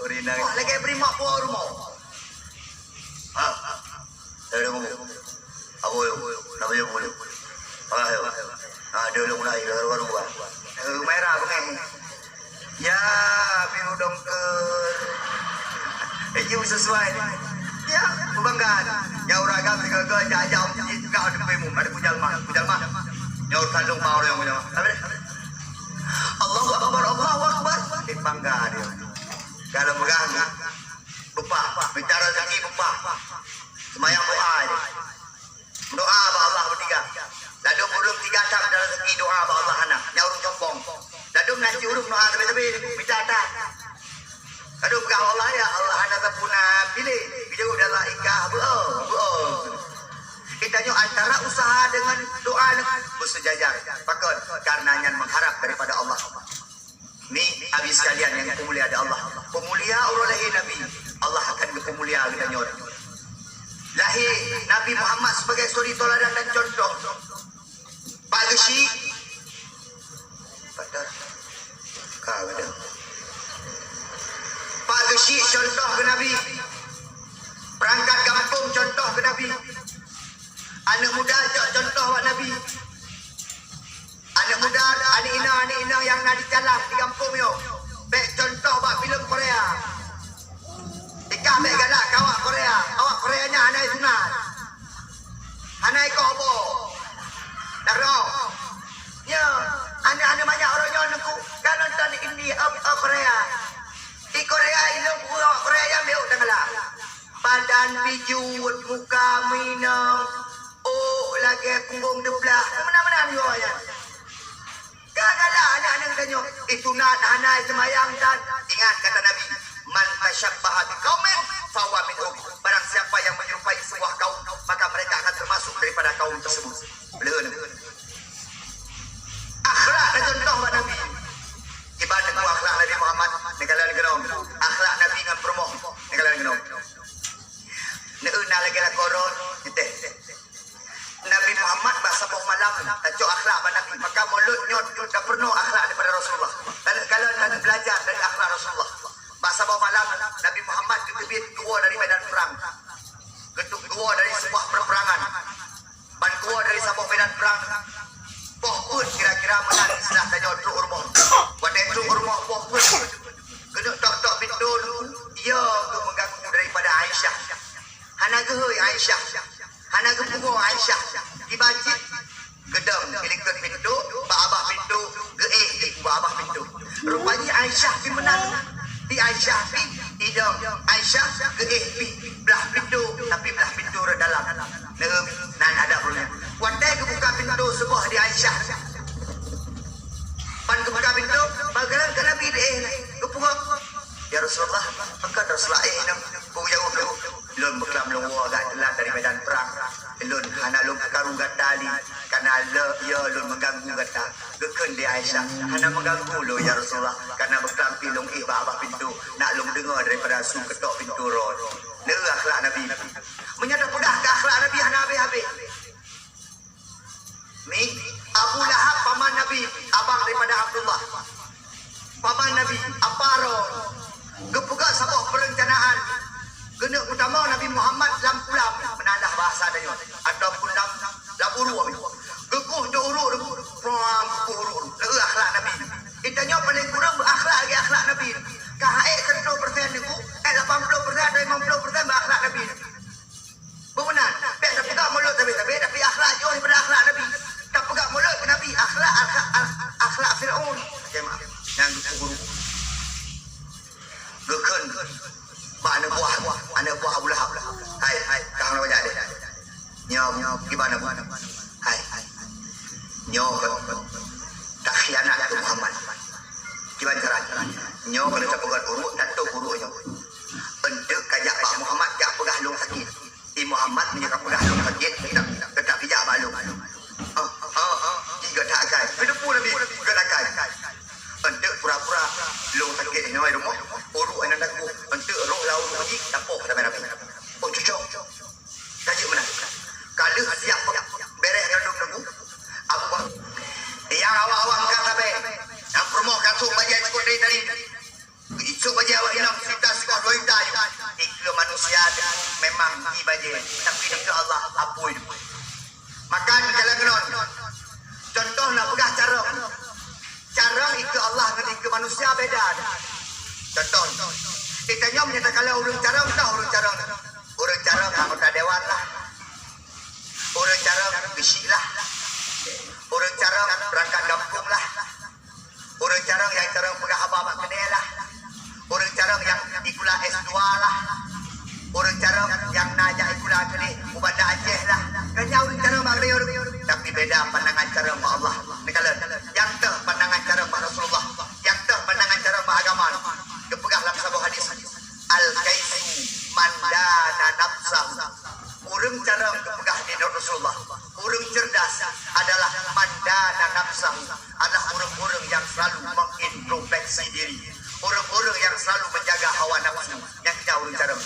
Ureueng inong lagèe bri mak po rumoh. Ha. Ayo, ayo, ayo. Ayo, ayo. Ayo. Ha, dia ulun mulai baru-baru, ah. Eh, merah bengeng. Ya, biru dongker. Eh, you sesuai. Ya, bangga. Ya, ureueng agam tiga-tiga, jak-jak, jih juga ada pemu, ada pujalma, pujalma. Ya, ureueng kandung mau yang pujalma. Habis. Allahu Akbar, Allahu Akbar. Eh, bangga dia. Kalau pegang, bepah. Minta rezeki, bepah. Semayang doa je. Doa bak Allah beutiga. Ladôm ureueng tiga that mita rezeki, doa bak Allah hana. Nyan ureueng sombong. Ladôm na cit ureueng doa sabe-sabe, mita that. Ladôm peugah bak Allah, "Ya Allah, hana sapeue na piléh." Geujaweueb lé Allah, "Ikah beuo, beuo." Geutanyoe antara usaha dengan doa nyan beusejajar. Pakon? Karena nyan mengharap daripada Allah. Ni, abi sekalian nyang dipeumulia lé Allah. Peumulia uroe lahé Nabi, Allah akan geupeumulia geutanyoe. Lahé Nabi Muhammad sebagai suri tauladan dan contoh. Pak Geuchik, Pak Geuchik contoh keu Nabi. Peurangkat gampông contoh keu Nabi. Aneuk muda cok contoh bak Nabi. Aneuk muda, aneuk inong, aneuk inong nyang na di jalan di gampông nyoe, bèk contoh bak filem Korea. Ikah bèk galak keu awak Korea. Awak Korea nyan hana sunat. Hana ikoh boh. Daroe. Nyoe, aneuk-aneuk manyak uroe nyoe nungku ka nonton India, oh, oh, Korea. Di Korea ilôn peue awak Korea nyan meu'uk tanggalan. Badan pijuet, muka minong, ôk lagèe punggông teublah. Meunan-meunan nyoe nyan. Ka galak aneuk-aneuk geutanyoe, isunat hana, iseumayang tan. Ingat kata Nabi, "Man tasyabbaha biqaumin fahuwa minhum." Barang siapa yang menyerupai sebuah kaum, maka mereka akan termasuk daripada kaum tersebut. Leuheun. Akhlak dan contoh bak Nabi. Kiban teungku akhlak Nabi Muhammad, neukalon keunoe. Akhlak Nabi ngon peurumoh, neukalon keunoe. Neueu na lagèe lakoe droe, teuntèe. Nabi Muhammad bak saboh malam tacok akhlak bak Nabi. Maka mulod nyoe tapeurunoe akhlak daripada Rasulullah. Taneuk kalon, taneuk beulajar dari akhlak Rasulullah. Bak saboh malam Nabi Muhammad geuteubiet geuwoe dari medan perang. Geuteubiet geuwoe dari sebuah peperangan. Ban geuwoe dari saboh medan perang. Boh peuet kira-kira meunan istilah tanyoe trok u rumoh. Watèe trok u rumoh boh peuet. Keuneuk tok-tok pintoe, iya geumeuganggu daripada Aisyah. Hana geuhôi Aisyah. Hana geupugoe Aisyah. Kiban cit geudong di likot pintoe, bak babah pintoe, geuéh di babah pintoe. Rupajih Aisyah pih meunan. Di Aisyah pih idong, Aisyah geuéh pih blah pintoe, tapi blah pintoe rot dalam. Neueu nan adab ureueng nyan. Watèe geubuka pintoe seuboh di Aisyah. Ban geubuka pintoe, bak galak keu Nabi di éh, geupeugah, "Ya Rasulullah, pakon Rasulullah éh nyoe?" Geujaweueb lé, "Lôn beuklam lôn woe agak teulat dari medan perang. Lôn hana lôn peukaru gata lé, kareuna le-, ya lôn meuganggu gata." Geukheun lé Aisyah, "Hana meuganggu lôn, ya Rasulullah, kareuna beuklam pih lôn éh bak babah pintoe, nak lôn deungoe daripada su keutok pintoe droe." Neueu akhlak Nabi. Meunyoe tapeugah keu akhlak Nabi hana habéh-habéh. Mi, Abu Lahab paman Nabi, abang daripada Abdullah. Paman Nabi, apa roh? Geupeugah saboh perencanaan. Keuneuk peutamong Nabi Muhammad lam kulam, meunan lah bahasa tanyoe, ataupun lam, lam uruek. Geukueh di uruek, prang, geukueh uruek. Lé akhlak Nabi. Di tanyoe paléng kureueng beuakhlak lagèe akhlak Nabi. Ka hek seratus persen niku, eh, lapan puluh persen atau lima puluh persen beuakhlak Nabi. Beumeunan, bèk tapeugah mulod sabé-sabé, tapi akhlak jih daripada akhlak Nabi. Tapeugah mulod keu Nabi, akhlak, akhlak, akhlak Fir'aun. Oke, maaf. Nyang geupeuguru. Geukheun bak aneuk buah, aneuk buah Abu Lahab. "Hai, hai, ka hana wajah deh. Nyoe, nyoe, kiban Abu? Hai, hai. Nyoe takhianat keu Muhammad. Kiban cara? Nyoe kalau tapeugah uruek, tatok uruek nyoe. Enteuk kajak bak Muhammad, jak peugah lôn sakét." "Di Muhammad meunyoe kapeugah lôn sakét, teutap, teutap ijak bak lôn." "Hah, hah, hah, jih gata akai." Peuteupeu Nabi, "Gata akai." "Enteuk pura-pura lôn sakét inoe rumoh, uruek inan daku, enteuk roh lam uruek jih, tapoh lam Nabi." Oh, Untuk bajée awak inong sejuta singoh dua juta yue. Dikeue manusia memang jibajée, tapi dikeue Allah apui. Maka dalam keunong, contoh na peugah carông. Carông dikeue Allah ngon dikeue manusia beda. Contoh, geutanyoe meunyoe takalon ureuëng carông, toh ureuëng carông. Ureuëng carông anggota dewan lah. Ureuëng carông geusyik lah. Ureuëng carông beurangkat gampông lah. Ureuëng carông nyang carông peugah haba bak keude lah. Ureuëng carông nyang sikula S dua lah. Ureuëng carông nyang na jak sikula keudeh u Banda Aceh lah. Kan nyan ureuëng carông bak keude ureuëng. Tapi beda pandangan carông bak Allah. Neukalon, nyang teuh pandangan carông bak Rasulullah. Nyang teuh pandangan carông bak agama. Geupeugah lam saboh hadis, "Al-kaisu man dana nafsahu." Ureuëng carông geupeugah lé Rasulullah, ureuëng cerdas adalah man dana nafsahu, adalah ureuëng-ureuëng nyang selalu mengintrospeksi diri, ureuëng-ureuëng nyang selalu menjaga hawa nafsu. Nyang keuh ureuëng carông.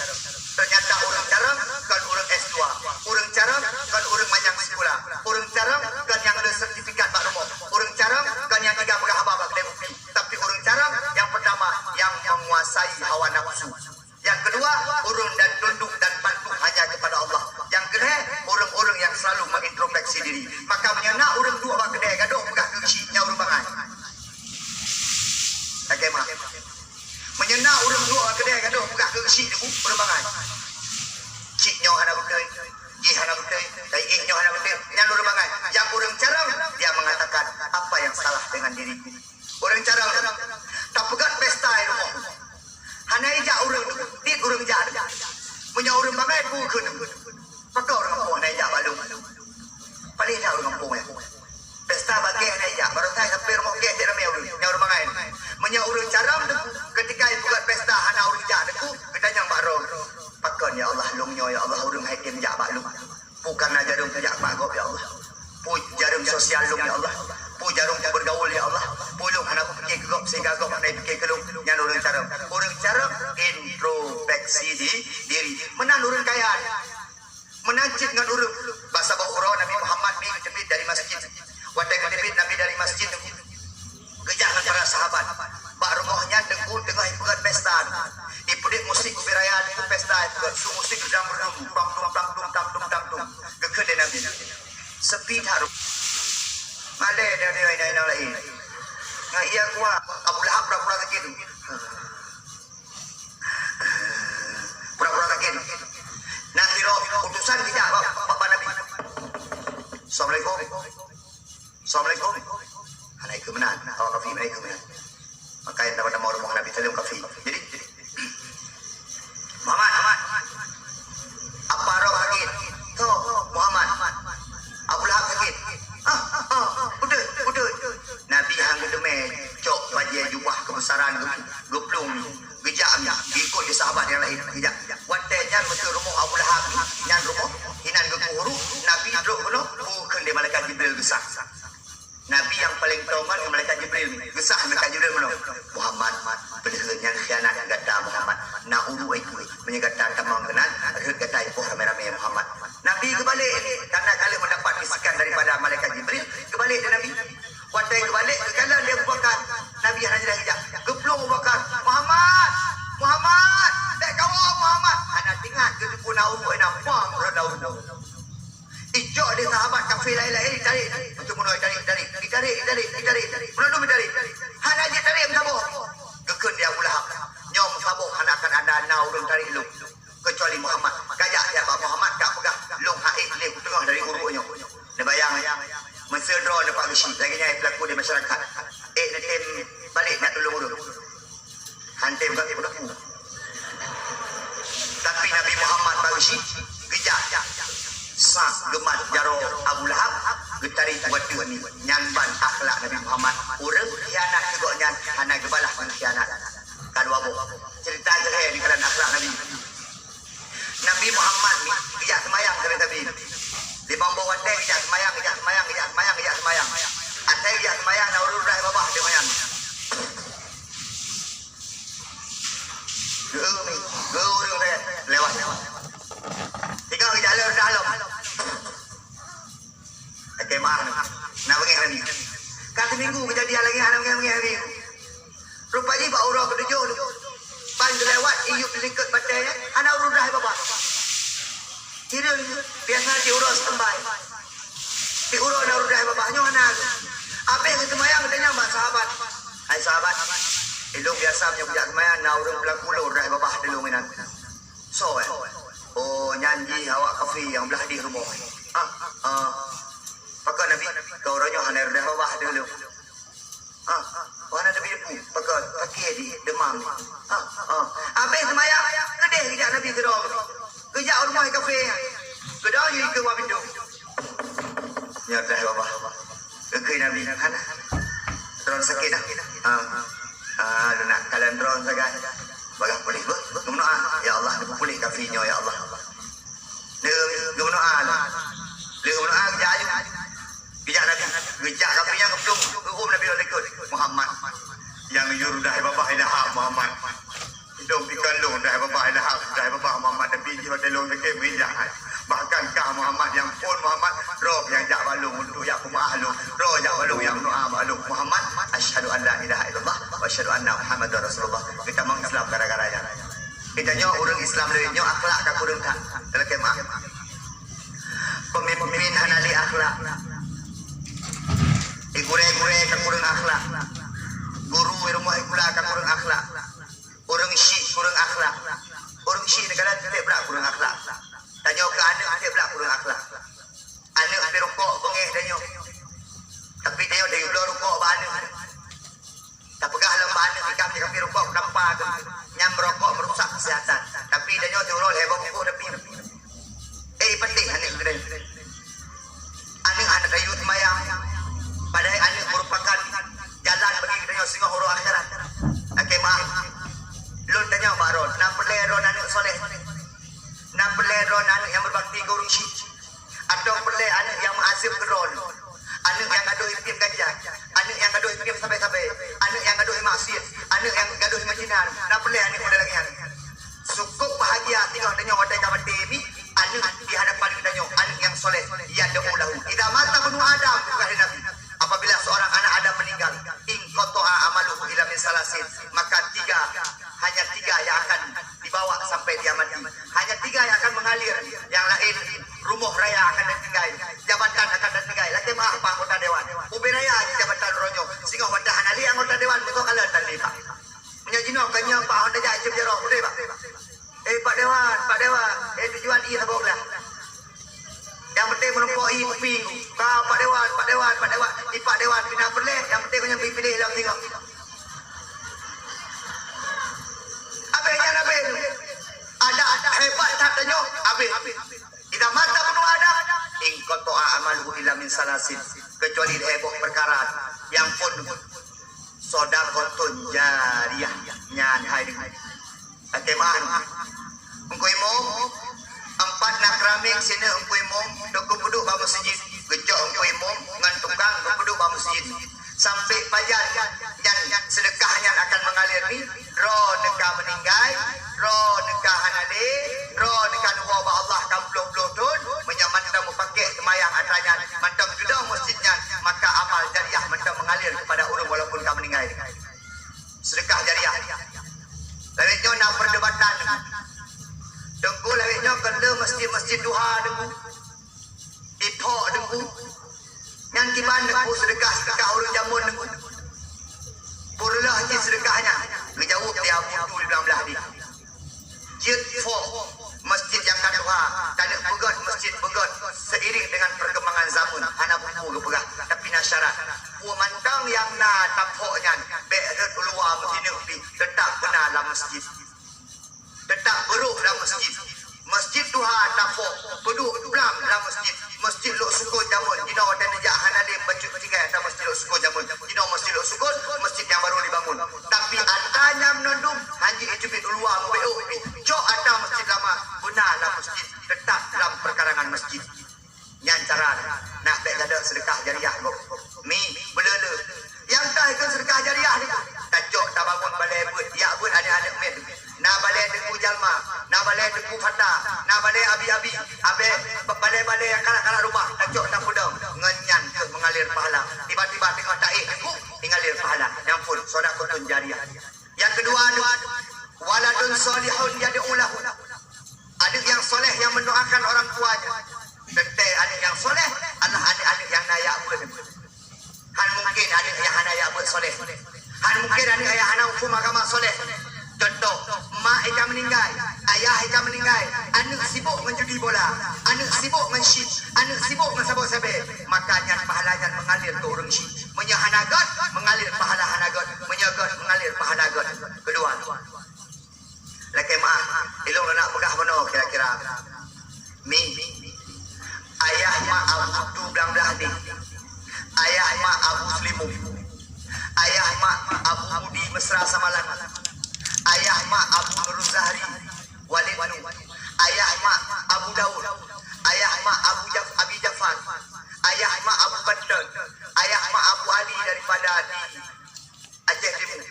Ternyata ureuëng carông kon ureuëng S dua, ureuëng carông kon ureuëng manyang sikula, ureuëng carông kon nyang le sertifikat bak rumoh, ureuëng carông kon nyang teuga peugah haba bak keude kupi. Tapi ureuëng carông nyang pertama nyang menguasai hawa nafsu. Nyang keudua, ureuëng dan tunduk dan patuh hanya kepada Allah. Nyang keulhée, ureuëng-ureuëng nyang selalu mengintrospeksi diri. Maka meunyoe na ureuëng duek bak keude gadôh peugah keu syik, nyan ureuëng bangai. Lagée mah. Meunyoe na ureuëng duek bak keude gadôh peugah keu syik, ureuëng bangai. Syik nyoe hana beutôi, jih hana beutôi, tai jih nyoe hana beutôi, nyan ureuëng bangai. Nyang ureuëng carông, dia mengatakan, "Apa yang salah dengan diriku?" Ureuëng carông tapeugét pesta i rumoh. Hana ijak ureuëng, dit ureuëng jak. Meunyoe ureuëng bangai, peue kheun? Pakon ureuëng gampông hana ijak bak lôn? Paléh that ureuëng gampông nyan. Pesta bak geh hana ijak, barô that sampoe rumoh geh cit ramé ureuëng, nyan ureuëng bangai. Meunyoe ureuëng carông, keutika ipeugét pesta hana ureuëng jak teungku, geutanyong bak droe, "Pakon ya Allah lôn nyoe ya Allah ureuëng han tem jak bak lôn?" Peue kareuna jareueng kujak bak gob, ya Allah. Peue jareueng sosial lôn, ya Allah. Peue jareueng kubeurgaul, ya Allah. Peue lôn hana kupike keu gob sehingga gob hana jipike keu lôn. Nyan ureuëng carông. Ureuëng carông introspeksi di diri. Meunan ureuëng kaya. Meunan cit ngon ureuëng. Bak saboh uroe Nabi Muhammad mi geuteubiet dari masjid. Watée geuteubiet Nabi dari masjid, geujak ngon para sahabat. Bak rumoh nyan teungku teungoh ipeugét pesta. Ipeudeuh musik ubé raya teungku pesta ipeugét su musik reudang-reudung, tang tung, tang tung, tang tung, tang tung. Geukheun lé Nabi, "Sepi that rumoh." Malée deungoe inong-inong laén. Ngon ia kuat, Abu Lahab pura-pura sakét. Pura-pura sakét. Na sidroe utosan geujak bak, bak, bak Nabi. "Assalamualaikum." "Assalamualaikum." Hana ikeu meunan, awak kafé hana ikeu meunan. Maka nyang tamong-tamong rumoh Nabi saleuem kafé. Jadi, "Muhammad, Muhammad. Apa roh sakét?" "Toh, Muhammad." "Abu Lahab sakét." "Ah, ah, ah, beutôi, beutôi." Nabi han geuteumé cok bajée jubah keubeusaran geu-, geuplueng. Geujak mi, geukot di sahabat nyang laén, geujak. Watée nyan meuteue rumoh Abu Lahab, nyan rumoh, inan geukuh uruek, Nabi trok keunoe, bukon lé malaikat Jibril geusah. Nabi nyang paleng teuman ngon malaikat Jibril, geusah malaikat Jibril keunoe. "Muhammad, peuleuheuen nyang khianat keu gata Muhammad, na uruek ikeu, meunyoe gata tamong keunan, rhot gata ipoh ramé-ramé Muhammad." Nabi geubalek, karena ka lheueh mendapat bisikan daripada malaikat Jibril, geubalek lé Nabi. Watée geubalek, geukalon lé Abu Bakar. Nabi hana jeuet geujak. Geuplueng Abu Bakar, "Muhammad! Muhammad! Bék kawoe, Muhammad!" Hana teuingat geuteupeue na uruek inan, pang rhot lam uruek. Icok lé sahabat kafé laén-laén, itarék. Macam meunoe itarék, itarék, itarék, itarék, itarék. Meunoe dum itarék. Hana jitarék meusaboh. Geukheun lé Abu Lahab, "Nyoe meusaboh hana akan ada na ureuëng tarék lôn." Keucuali Muhammad. Kajak siat bak Muhammad, kapeugah, "Lôn han ék lé kuteungoh dari uruek nyoe." Neubayang, meuseu droe neupak geusyik, lagée nyan peulaku di masyarakat. Ék neutem balek nak tulông ureuëng. Han tem ka peulaku. Tapi Nabi Muhammad bak geusyik, geujak. Sa geumat jaroe Abu Lahab, geutarék u ateueh mi. Nyan ban akhlak Nabi Muhammad. Ureuëng khianat keu gobnyan hana geubalah ngon khianat. Ka dua boh. Ceurita keu lhée di dalam akhlak Nabi. Nabi Muhammad ni geujak seumayang sabe-sabe. Limong boh watée geujak seumayang, geujak seumayang, geujak seumayang, geujak seumayang. Asai geujak seumayang, na ureuëng rhah babah di seumayang. Geu mi, geu ureuëng lewat. Tiga geujak lewat dah lom. Lakée meu'ah na beungéh lagi. Ka siminggu keujadian lagi, hana beungéh-beungéh lagi. Rupa jih bak uroe keutujôh tu, Wat iyup di likot batée, hana ureuëng reudah babah. Hireuen biasa di uroe seutembai. Di uroe na ureuëng reudah babah nyoe hana. Abéh geuseumayang geutanyong bak sahabat, "Hai sahabat, ilôn biasa meunyoe kujak seumayang na ureuëng blah puluh reudah babah di lôn inan." "Soe?" "Oh, nyan jih awak kafé nyang blah di rumoh." "Ah, ah." "Pakon Nabi, keu uroe nyoe hana reudah babah di lôn?" "Ah, hana teubiet peue, pakon, sakét di, deumam di." "Ah, ah." Abéh seumayang, keudeh geujak Nabi sidroe. Geujak u rumoh kafé nyan. Geudong jih keu bak pintoe. "Nyoe teuh, Babah. Keukeue Nabi, hana. Droen sakét dah." "Ah, ah, lôn nak kalon droen sagai." Bagaih puléh beuh. Geumeudoá, "Ya Allah, puléh kafé nyoe, ya Allah." Lheueh geumeudoá lom. Lheueh geumeudoá geujak ayue. Geujak Nabi, geujak kafé nyan geuplueng, geuhom Nabi lom likot. "Muhammad, nyang yue reudah babah ilahap Muhammad. Idong pih kon lôn reudah babah ilahap, reudah babah Muhammad, tapi jih watée lôn sakét meuinjak hai. Bahkan kah Muhammad nyang phon Muhammad, droe nyang jak bak lôn untuk jak peumeuáh lôn, droe jak bak lôn nyang meudoá bak lôn. Muhammad, asyhadu an la ilaha illallah wa asyhadu anna Muhammadar Rasulullah." Geutamong Islam gara-gara nyan. Geutanyoe ureuëng Islam lawét nyoe akhlak ka kureueng that. Talakée meuáh. Peumimpin hana lé akhlak. Di gurée-gurée ka kureueng akhlak. Guru di rumoh sikula ka kureueng akhlak. Ureuëng syik kureueng akhlak. Ureuëng syik neugara tieb blah kureueng akhlak. Tanyoe keu aneuëk tieb blah kureueng akhlak. Aneuëk pih rukok beungéh tanyoe. Tapi tanyoe tayue bloe rukok bak aneuëk. Tapeugah lom bak aneuëk, "Ikam nyoe kafé rukok, tampa keuh. Nyan meurokok meurusak keuseuhatan." Tapi tanyoe siuroe lhée boh bungkôh tapi. Eh, patéh aneuëk keudeh. Aneuëk hana tayue seumayang. Padahai aneuëk meurupakan jalan bagi geutanyoe singoh uroe akhirat. Lakée meuáh. Lôn tanyong bak droen, na peureulée droen aneuëk soléh? Na peureulée droen aneuëk nyang beubakti keu ureuëng syik? Atawa peureulée aneuëk nyang meuazeueb keu droen? Aneuëk nyang gadôh ipiep ganja, aneuëk nyang gadôh ipiep sabe-sabe, aneuëk nyang gadôh imaksiet, aneuëk nyang gadôh imeujinan, na peureulée aneuëk model lagée nyan. Sukôb bahagia singoh tanyoe watée ka maté mi, aneuëk di hadapan geutanyoe, aneuëk nyang soléh, yad'u lahu. Idza mata ibnu Adam, kata Nabi, apabila seorang anak Adam meninggal, inqata'a amaluhu illa min salasin, maka tiga, hanya tiga yang akan dibawa sampai dia mati. Hanya tiga yang akan mengalir, yang lain rumoh raya akan ditinggai, jabatan akan ditinggai. Lakée meuáh bak anggota dewan. Ubé raya jih jabatan uroe nyoe. Singoh watée hana lé anggota dewan, meugoe kalon tan lé bak. Meunyoe jinoe ka nyoe bak honda jak ceup jaroe, udeb bak. Eh, Pak Dewan, Pak Dewan. Eh, tujuan ié saboh glah. Nyang penting meureumpok ié kuping. Ka Pak Dewan, Pak Dewan, Pak Dewan. Di Pak Dewan pih na peureulée, nyang penting nyang piléh lom singoh. Abéh nyan abéh. Ada, ada hebat that tanyoe, abéh. Idza mata ibnu Adam, inqata'a amaluhu illa min salasin. Kecuali lhée boh peukara nyang phon, sadaqatun jariyah, nyan hai deungon. Lakée meuáh. Teungku Imum, empat na keramik sineuk Teungku Imum, teungku peuduek bak meuseujid. Geujok Teungku Imum ngon tukang geupeuduek bak meuseujid. Sampai pajan nyan, seudeukah nyan akan mengalir ni, droeneuh ka meuninggai, droeneuh ka hana lé, droeneuh ka neuwoe bak Allah ka ploh-ploh thon, meunyoe mantong meupakék seumayang atra nyan, mantong teudong meuseujid nyan, maka amal jariah mantong mengalir kepada ureuëng walaupun ka meuninggai. Seudeukah jariah. Lawét nyoe na perdebatan. Teungku, lawét nyoe kon le meuseujid-meuseujid duha Teungku. Iphok Teungku. Nyan kiban Teungku seudeukah-seudeukah ureuëng jameun Teungku. Peureulée jih seudeukah nyan. Geujaweueb di Abu Tu di blang blah di. Jeuet phok meuseujid nyang ka tuha, taneuk peugét meuseujid peugét seiring dengan perkembangan zaman, hana buku geupeugah, tapi na syarat. Peue mantong nyang na taphok nyan, bék rhot u luwa meuhineuk pih, teutap beuna lam meuseujid. Teutap beurôh lam meuseujid. Meuseujid tuha taphok, peuduek blang lam meuseujid. Meuseujid Lhoksukon jameun, jinoe watée neujak hana lé bacut tinggai atra Meuseujid Lhoksukon jameun. Jinoe Meuseujid Lhoksukon, meuseujid nyang barô dibangun. Tapi atra nyan meunondum, hanjeuet jiteubiet u luwa meubeok pih. Cok atra meuseujid lama, beuna lam meuseujid, teutap lam peukarangan meuseujid. Nyan cara, nak bék gadôh seudeukah jariah gob. Mi, beuleu-leu. Nyang ka ikôt seudeukah jariah nyoe, tacok tabangun balée beuet, jak beuet aneuëk-aneuëk miet. Na balée Teungku Jalma, na balée Teungku Fata, na balée abi-abi, abée ba-, balée-balée nyang karat-karat rumah, tacok tapeudong. Ngon nyan keuh meungalir pahala. Tiba-tiba teungoh taéh Teungku, ingalir pahala. Nyan phon sadaqatun jariyah. Nyang keudua, waladun Shalihun yad'u lahu. Aneuk nyang soleh nyang mendoakan orang tuanya. Teuntèe aneuk nyang soleh adalah aneuk-aneuk nyang na jak beuet. Han mungken aneuk nyang hana jak beuet soleh. Han mungken aneuk nyang hana huköm agama soleh. Contoh, mak ka meuninggai, ayah ka meuninggai, aneuk sibok ngon judi bola, aneuk sibok ngon chip, aneuk sibok ngon saboh sabé, maka nyan pahala nyan mengalir keu ureueng chip. Meunyoe hana göt, mengalir pahala hana göt. Meunyoe göt, mengalir pahala göt. Keudua, lakèe meu'ah, ilôn hana peugah bunoe kira-kira. Mi, ayah mak Abu Abdu Blang Blah Deh, ayah mak Abu Seulimeum, ayah mak Abu Mudi Mesra Samalang, ayah mak Abu Nurul Zahri Walid Nu, ayah mak Abu Daud, ayah mak Abu Jaf-, Abi Jafar, ayah mak Abu Banten, ayah mak Abu Ali daripada di Aceh Timu.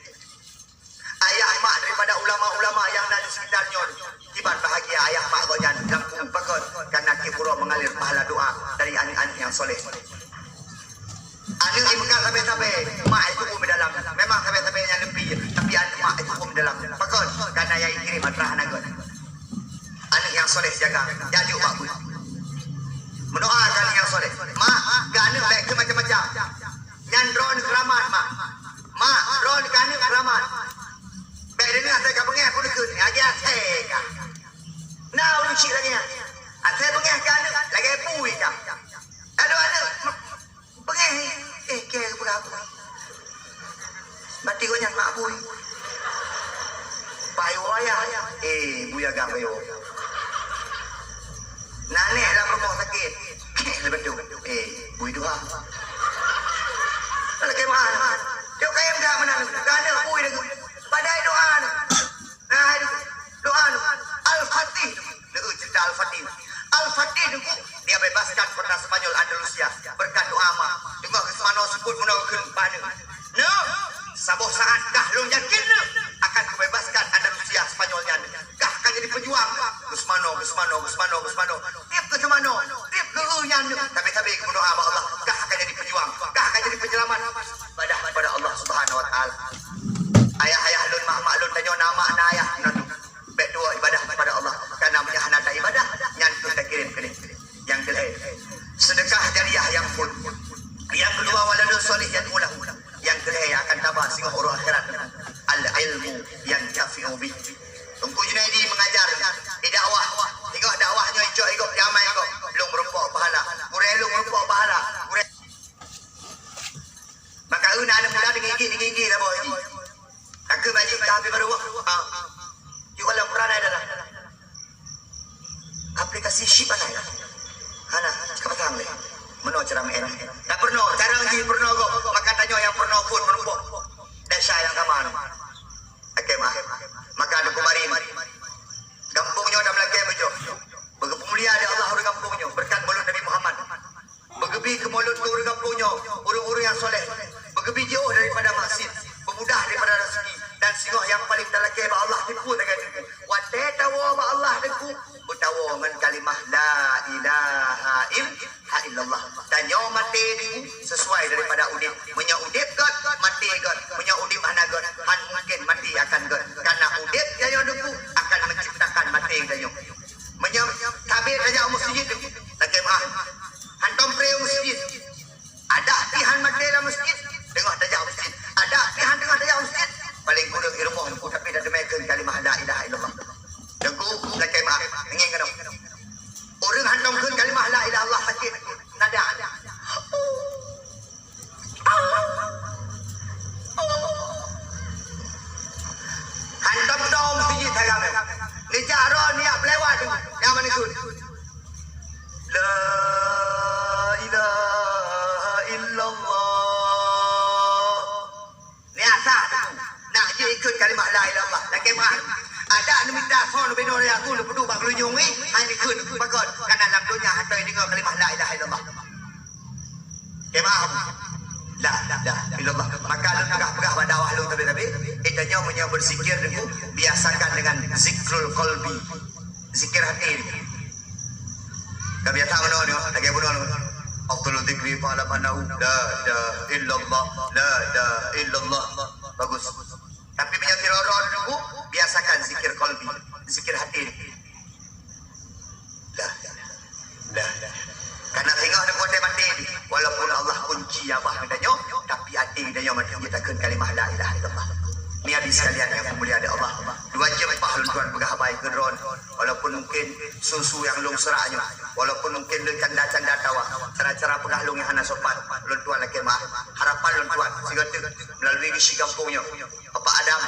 Ayah mak daripada ulama-ulama nyang na di sekitar nyoe, kiban bahagia ayah mak gobnyan lam kubu pakon, karena kiban uroe mengalir pahala doa dari aneuk-aneuk nyang soleh. Aneuk nyang meukat sabé-sabé, mak itu pun dalam. Memang sabé-sabé nyang leupie, tapi aneuk mak itu pun dalam. Pakon, karena nyang kirém atra hana göt. Aneuk nyang soleh jaga, jak jok bak buet. Meudoa keu aneuk nyang soleh. Mak, keu aneuk bèk keu macam-macam. Nyan droeneuh keuramat, mak. Mak, droeneuh keu aneuk keuramat. Bèk deungon asai ka beungèh pun dikeue, lagèe asai ka. Na ureueng chik lagèe nyan. Asai beungèh keu aneuk, lagèe bui ka. Aduh aneuk, beungèh, eh, kèe peugah bui. Bati gobnyan mak bui. Payoh ayah, eh, bui agam payoh. Nan nèk lam rumoh sakét, eh, leubeh tu, eh, bui tuha. Lakèe meu'ah, tiep kayém dak meunan, keu aneuk bui lagèe. Padahai doa nyoe. Nah, hai Teungku, doa nyoe. Al-Fatih, Teungku. Nyoe cerita Al-Fatih. Al-Fatih, Teungku, dia bebaskan kota Spanyol Andalusia berkat doa mak. Teungoh geuseumanoe seupôt meunoe kheun bak nyoe. Nyoe, saboh saat kah lôn yakin nyoe akan kubebaskan Andalusia Spanyol nyan. Kah akan jadi pejuang. Geuseumanoe, geuseumanoe, geuseumanoe, geuseumanoe. Tiep geuseumanoe, tiep geu-eu nyan nyoe. Tapi-tapi geumeudoa bak Allah, kah akan jadi pejuang. Kah akan jadi penyelamat. Ibadah kepada Allah Subhanahu wa Taala. Ayah-ayah lôn, mak-mak lôn, tanyoe na mak na ayah meunan. Bèk tuwoe ibadah kepada Allah. Karena meunyoe hana taibadah, nyan keuh takirém keunoe. Nyang keulhèe, sedekah jariah nyang phôn. Nyang keudua, waladun shalih yad'u lahu. Nyang keulhèe nyang akan taba singoh uroe akhirat, al-ilmu yantafi'u bih. Teungku Junaidi mengajar di dakwah. Singoh dakwah nyoe icok i gob, di amai gob. Lôn meurumpok pahala. Gurèe lôn meurumpok pahala. Gurèe Maka na aneuk muda teungieng-ngieng, teungieng-ngieng saboh jih. Takheun bak jih ka habéh baroe. Ha. Yuk, lam Quran ada lah. Aplikasi chip mana ya? Hana, ka pasang lé. Meunoe cara meu'en. Dak peurunoe, cara jih peurunoe gob. Maka tanyoe nyang peurunoe phôn meurumpok. Desya nyang sama nyoe. Oke, mah. Maka nyoe keumarin. Gampông nyoe dan meulakèe beujroh. Beugeupeumulia lé Allah ureueng gampông nyoe. Beureukat mulod Nabi Muhammad. Beugeubi keu mulod keu ureueng gampông nyoe, ureueng-ureueng nyang soleh. Beugeubi jiôh daripada maksiet, beumudah daripada raseuki, dan singoh nyang paleng talakèe bak Allah tipu sagai Teungku. Watèe tawoe bak Allah Teungku, beutawoe ngon kalimah la ilaha il-, ha illallah. Tanyoe maté Teungku sesuai daripada udép. Meunyoe udép göt, maté göt. Meunyoe udép hana göt, han mungken maté akan göt. Karena udép tanyoe Teungku akan menciptakan maté tanyoe. Meunyoe tabé tajak u meuseujid, lakèe meu'ah. Hantom pré u meuseujid. Adak pih han maté lam meuseujid, teungoh tajak u meuseujid. Adak pih han teungoh tajak u meuseujid, paleng kureueng i rumoh Teungku, tapi tateumèe kheun kalimah la ilaha illallah. Teungku, lakèe meu'ah, ngieng keunoe. Ureueng hantom kheun kalimah la ilaha illallah sakét, nada. Hantom dom biji salam. Neujak droe neujak peulewat tu. Nyang meuneukheun, la ilaha illallah. Neujak sah tu. Nak jeuet ikheun kalimah la ilaha illallah. Lakèe meu'ah. Adak neumita soe neubinoe lé aku, neupeuduek bak geulinyueng, weh. Hai neukheun, pakon. Karena lam donya hana deungoe kalimah la ilaha illallah. Kemah. La, la, illallah. Maka lôn peugah-peugah bak dakwah lôn tabi-tabi, eh, tanyoe meunyoe beuzikir Teungku, biasakan dengan zikrul qalbi. Zikir hati. Ka biasa meunoe nyoe, lagèe bunoe lôn. Afdalu dzikri fa'lam annahu la ilaha illallah, la ilaha illallah. Bagus. Tapi meunyoe sidroe-droe Teungku, biasakan zikir qalbi. Dah itu Allah. Ni hadis sekalian yang mulia di Allah. Dua jam pah lôn tuan peugah haba keu droen. Walaupun mungkin susu yang lôn serak nyoe, walaupun mungkin lôn canda-canda tawa, cara-cara peugah lôn yang hana sopan, lôn tuan lakée maaf. Harapan lôn tuan sigoe teuk melalui geusi gampông nyoe, Bapak Adam,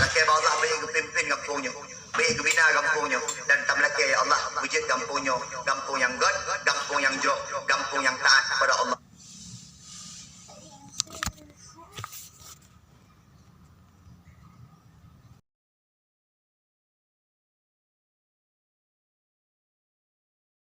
lakée bak Allah beu geupimpin gampông nyoe, beu geubina gampông nyoe, dan tameulakée ya Allah beujeuet gampông nyoe gampông nyang gét, gampông nyang jroh, gampông nyang taat.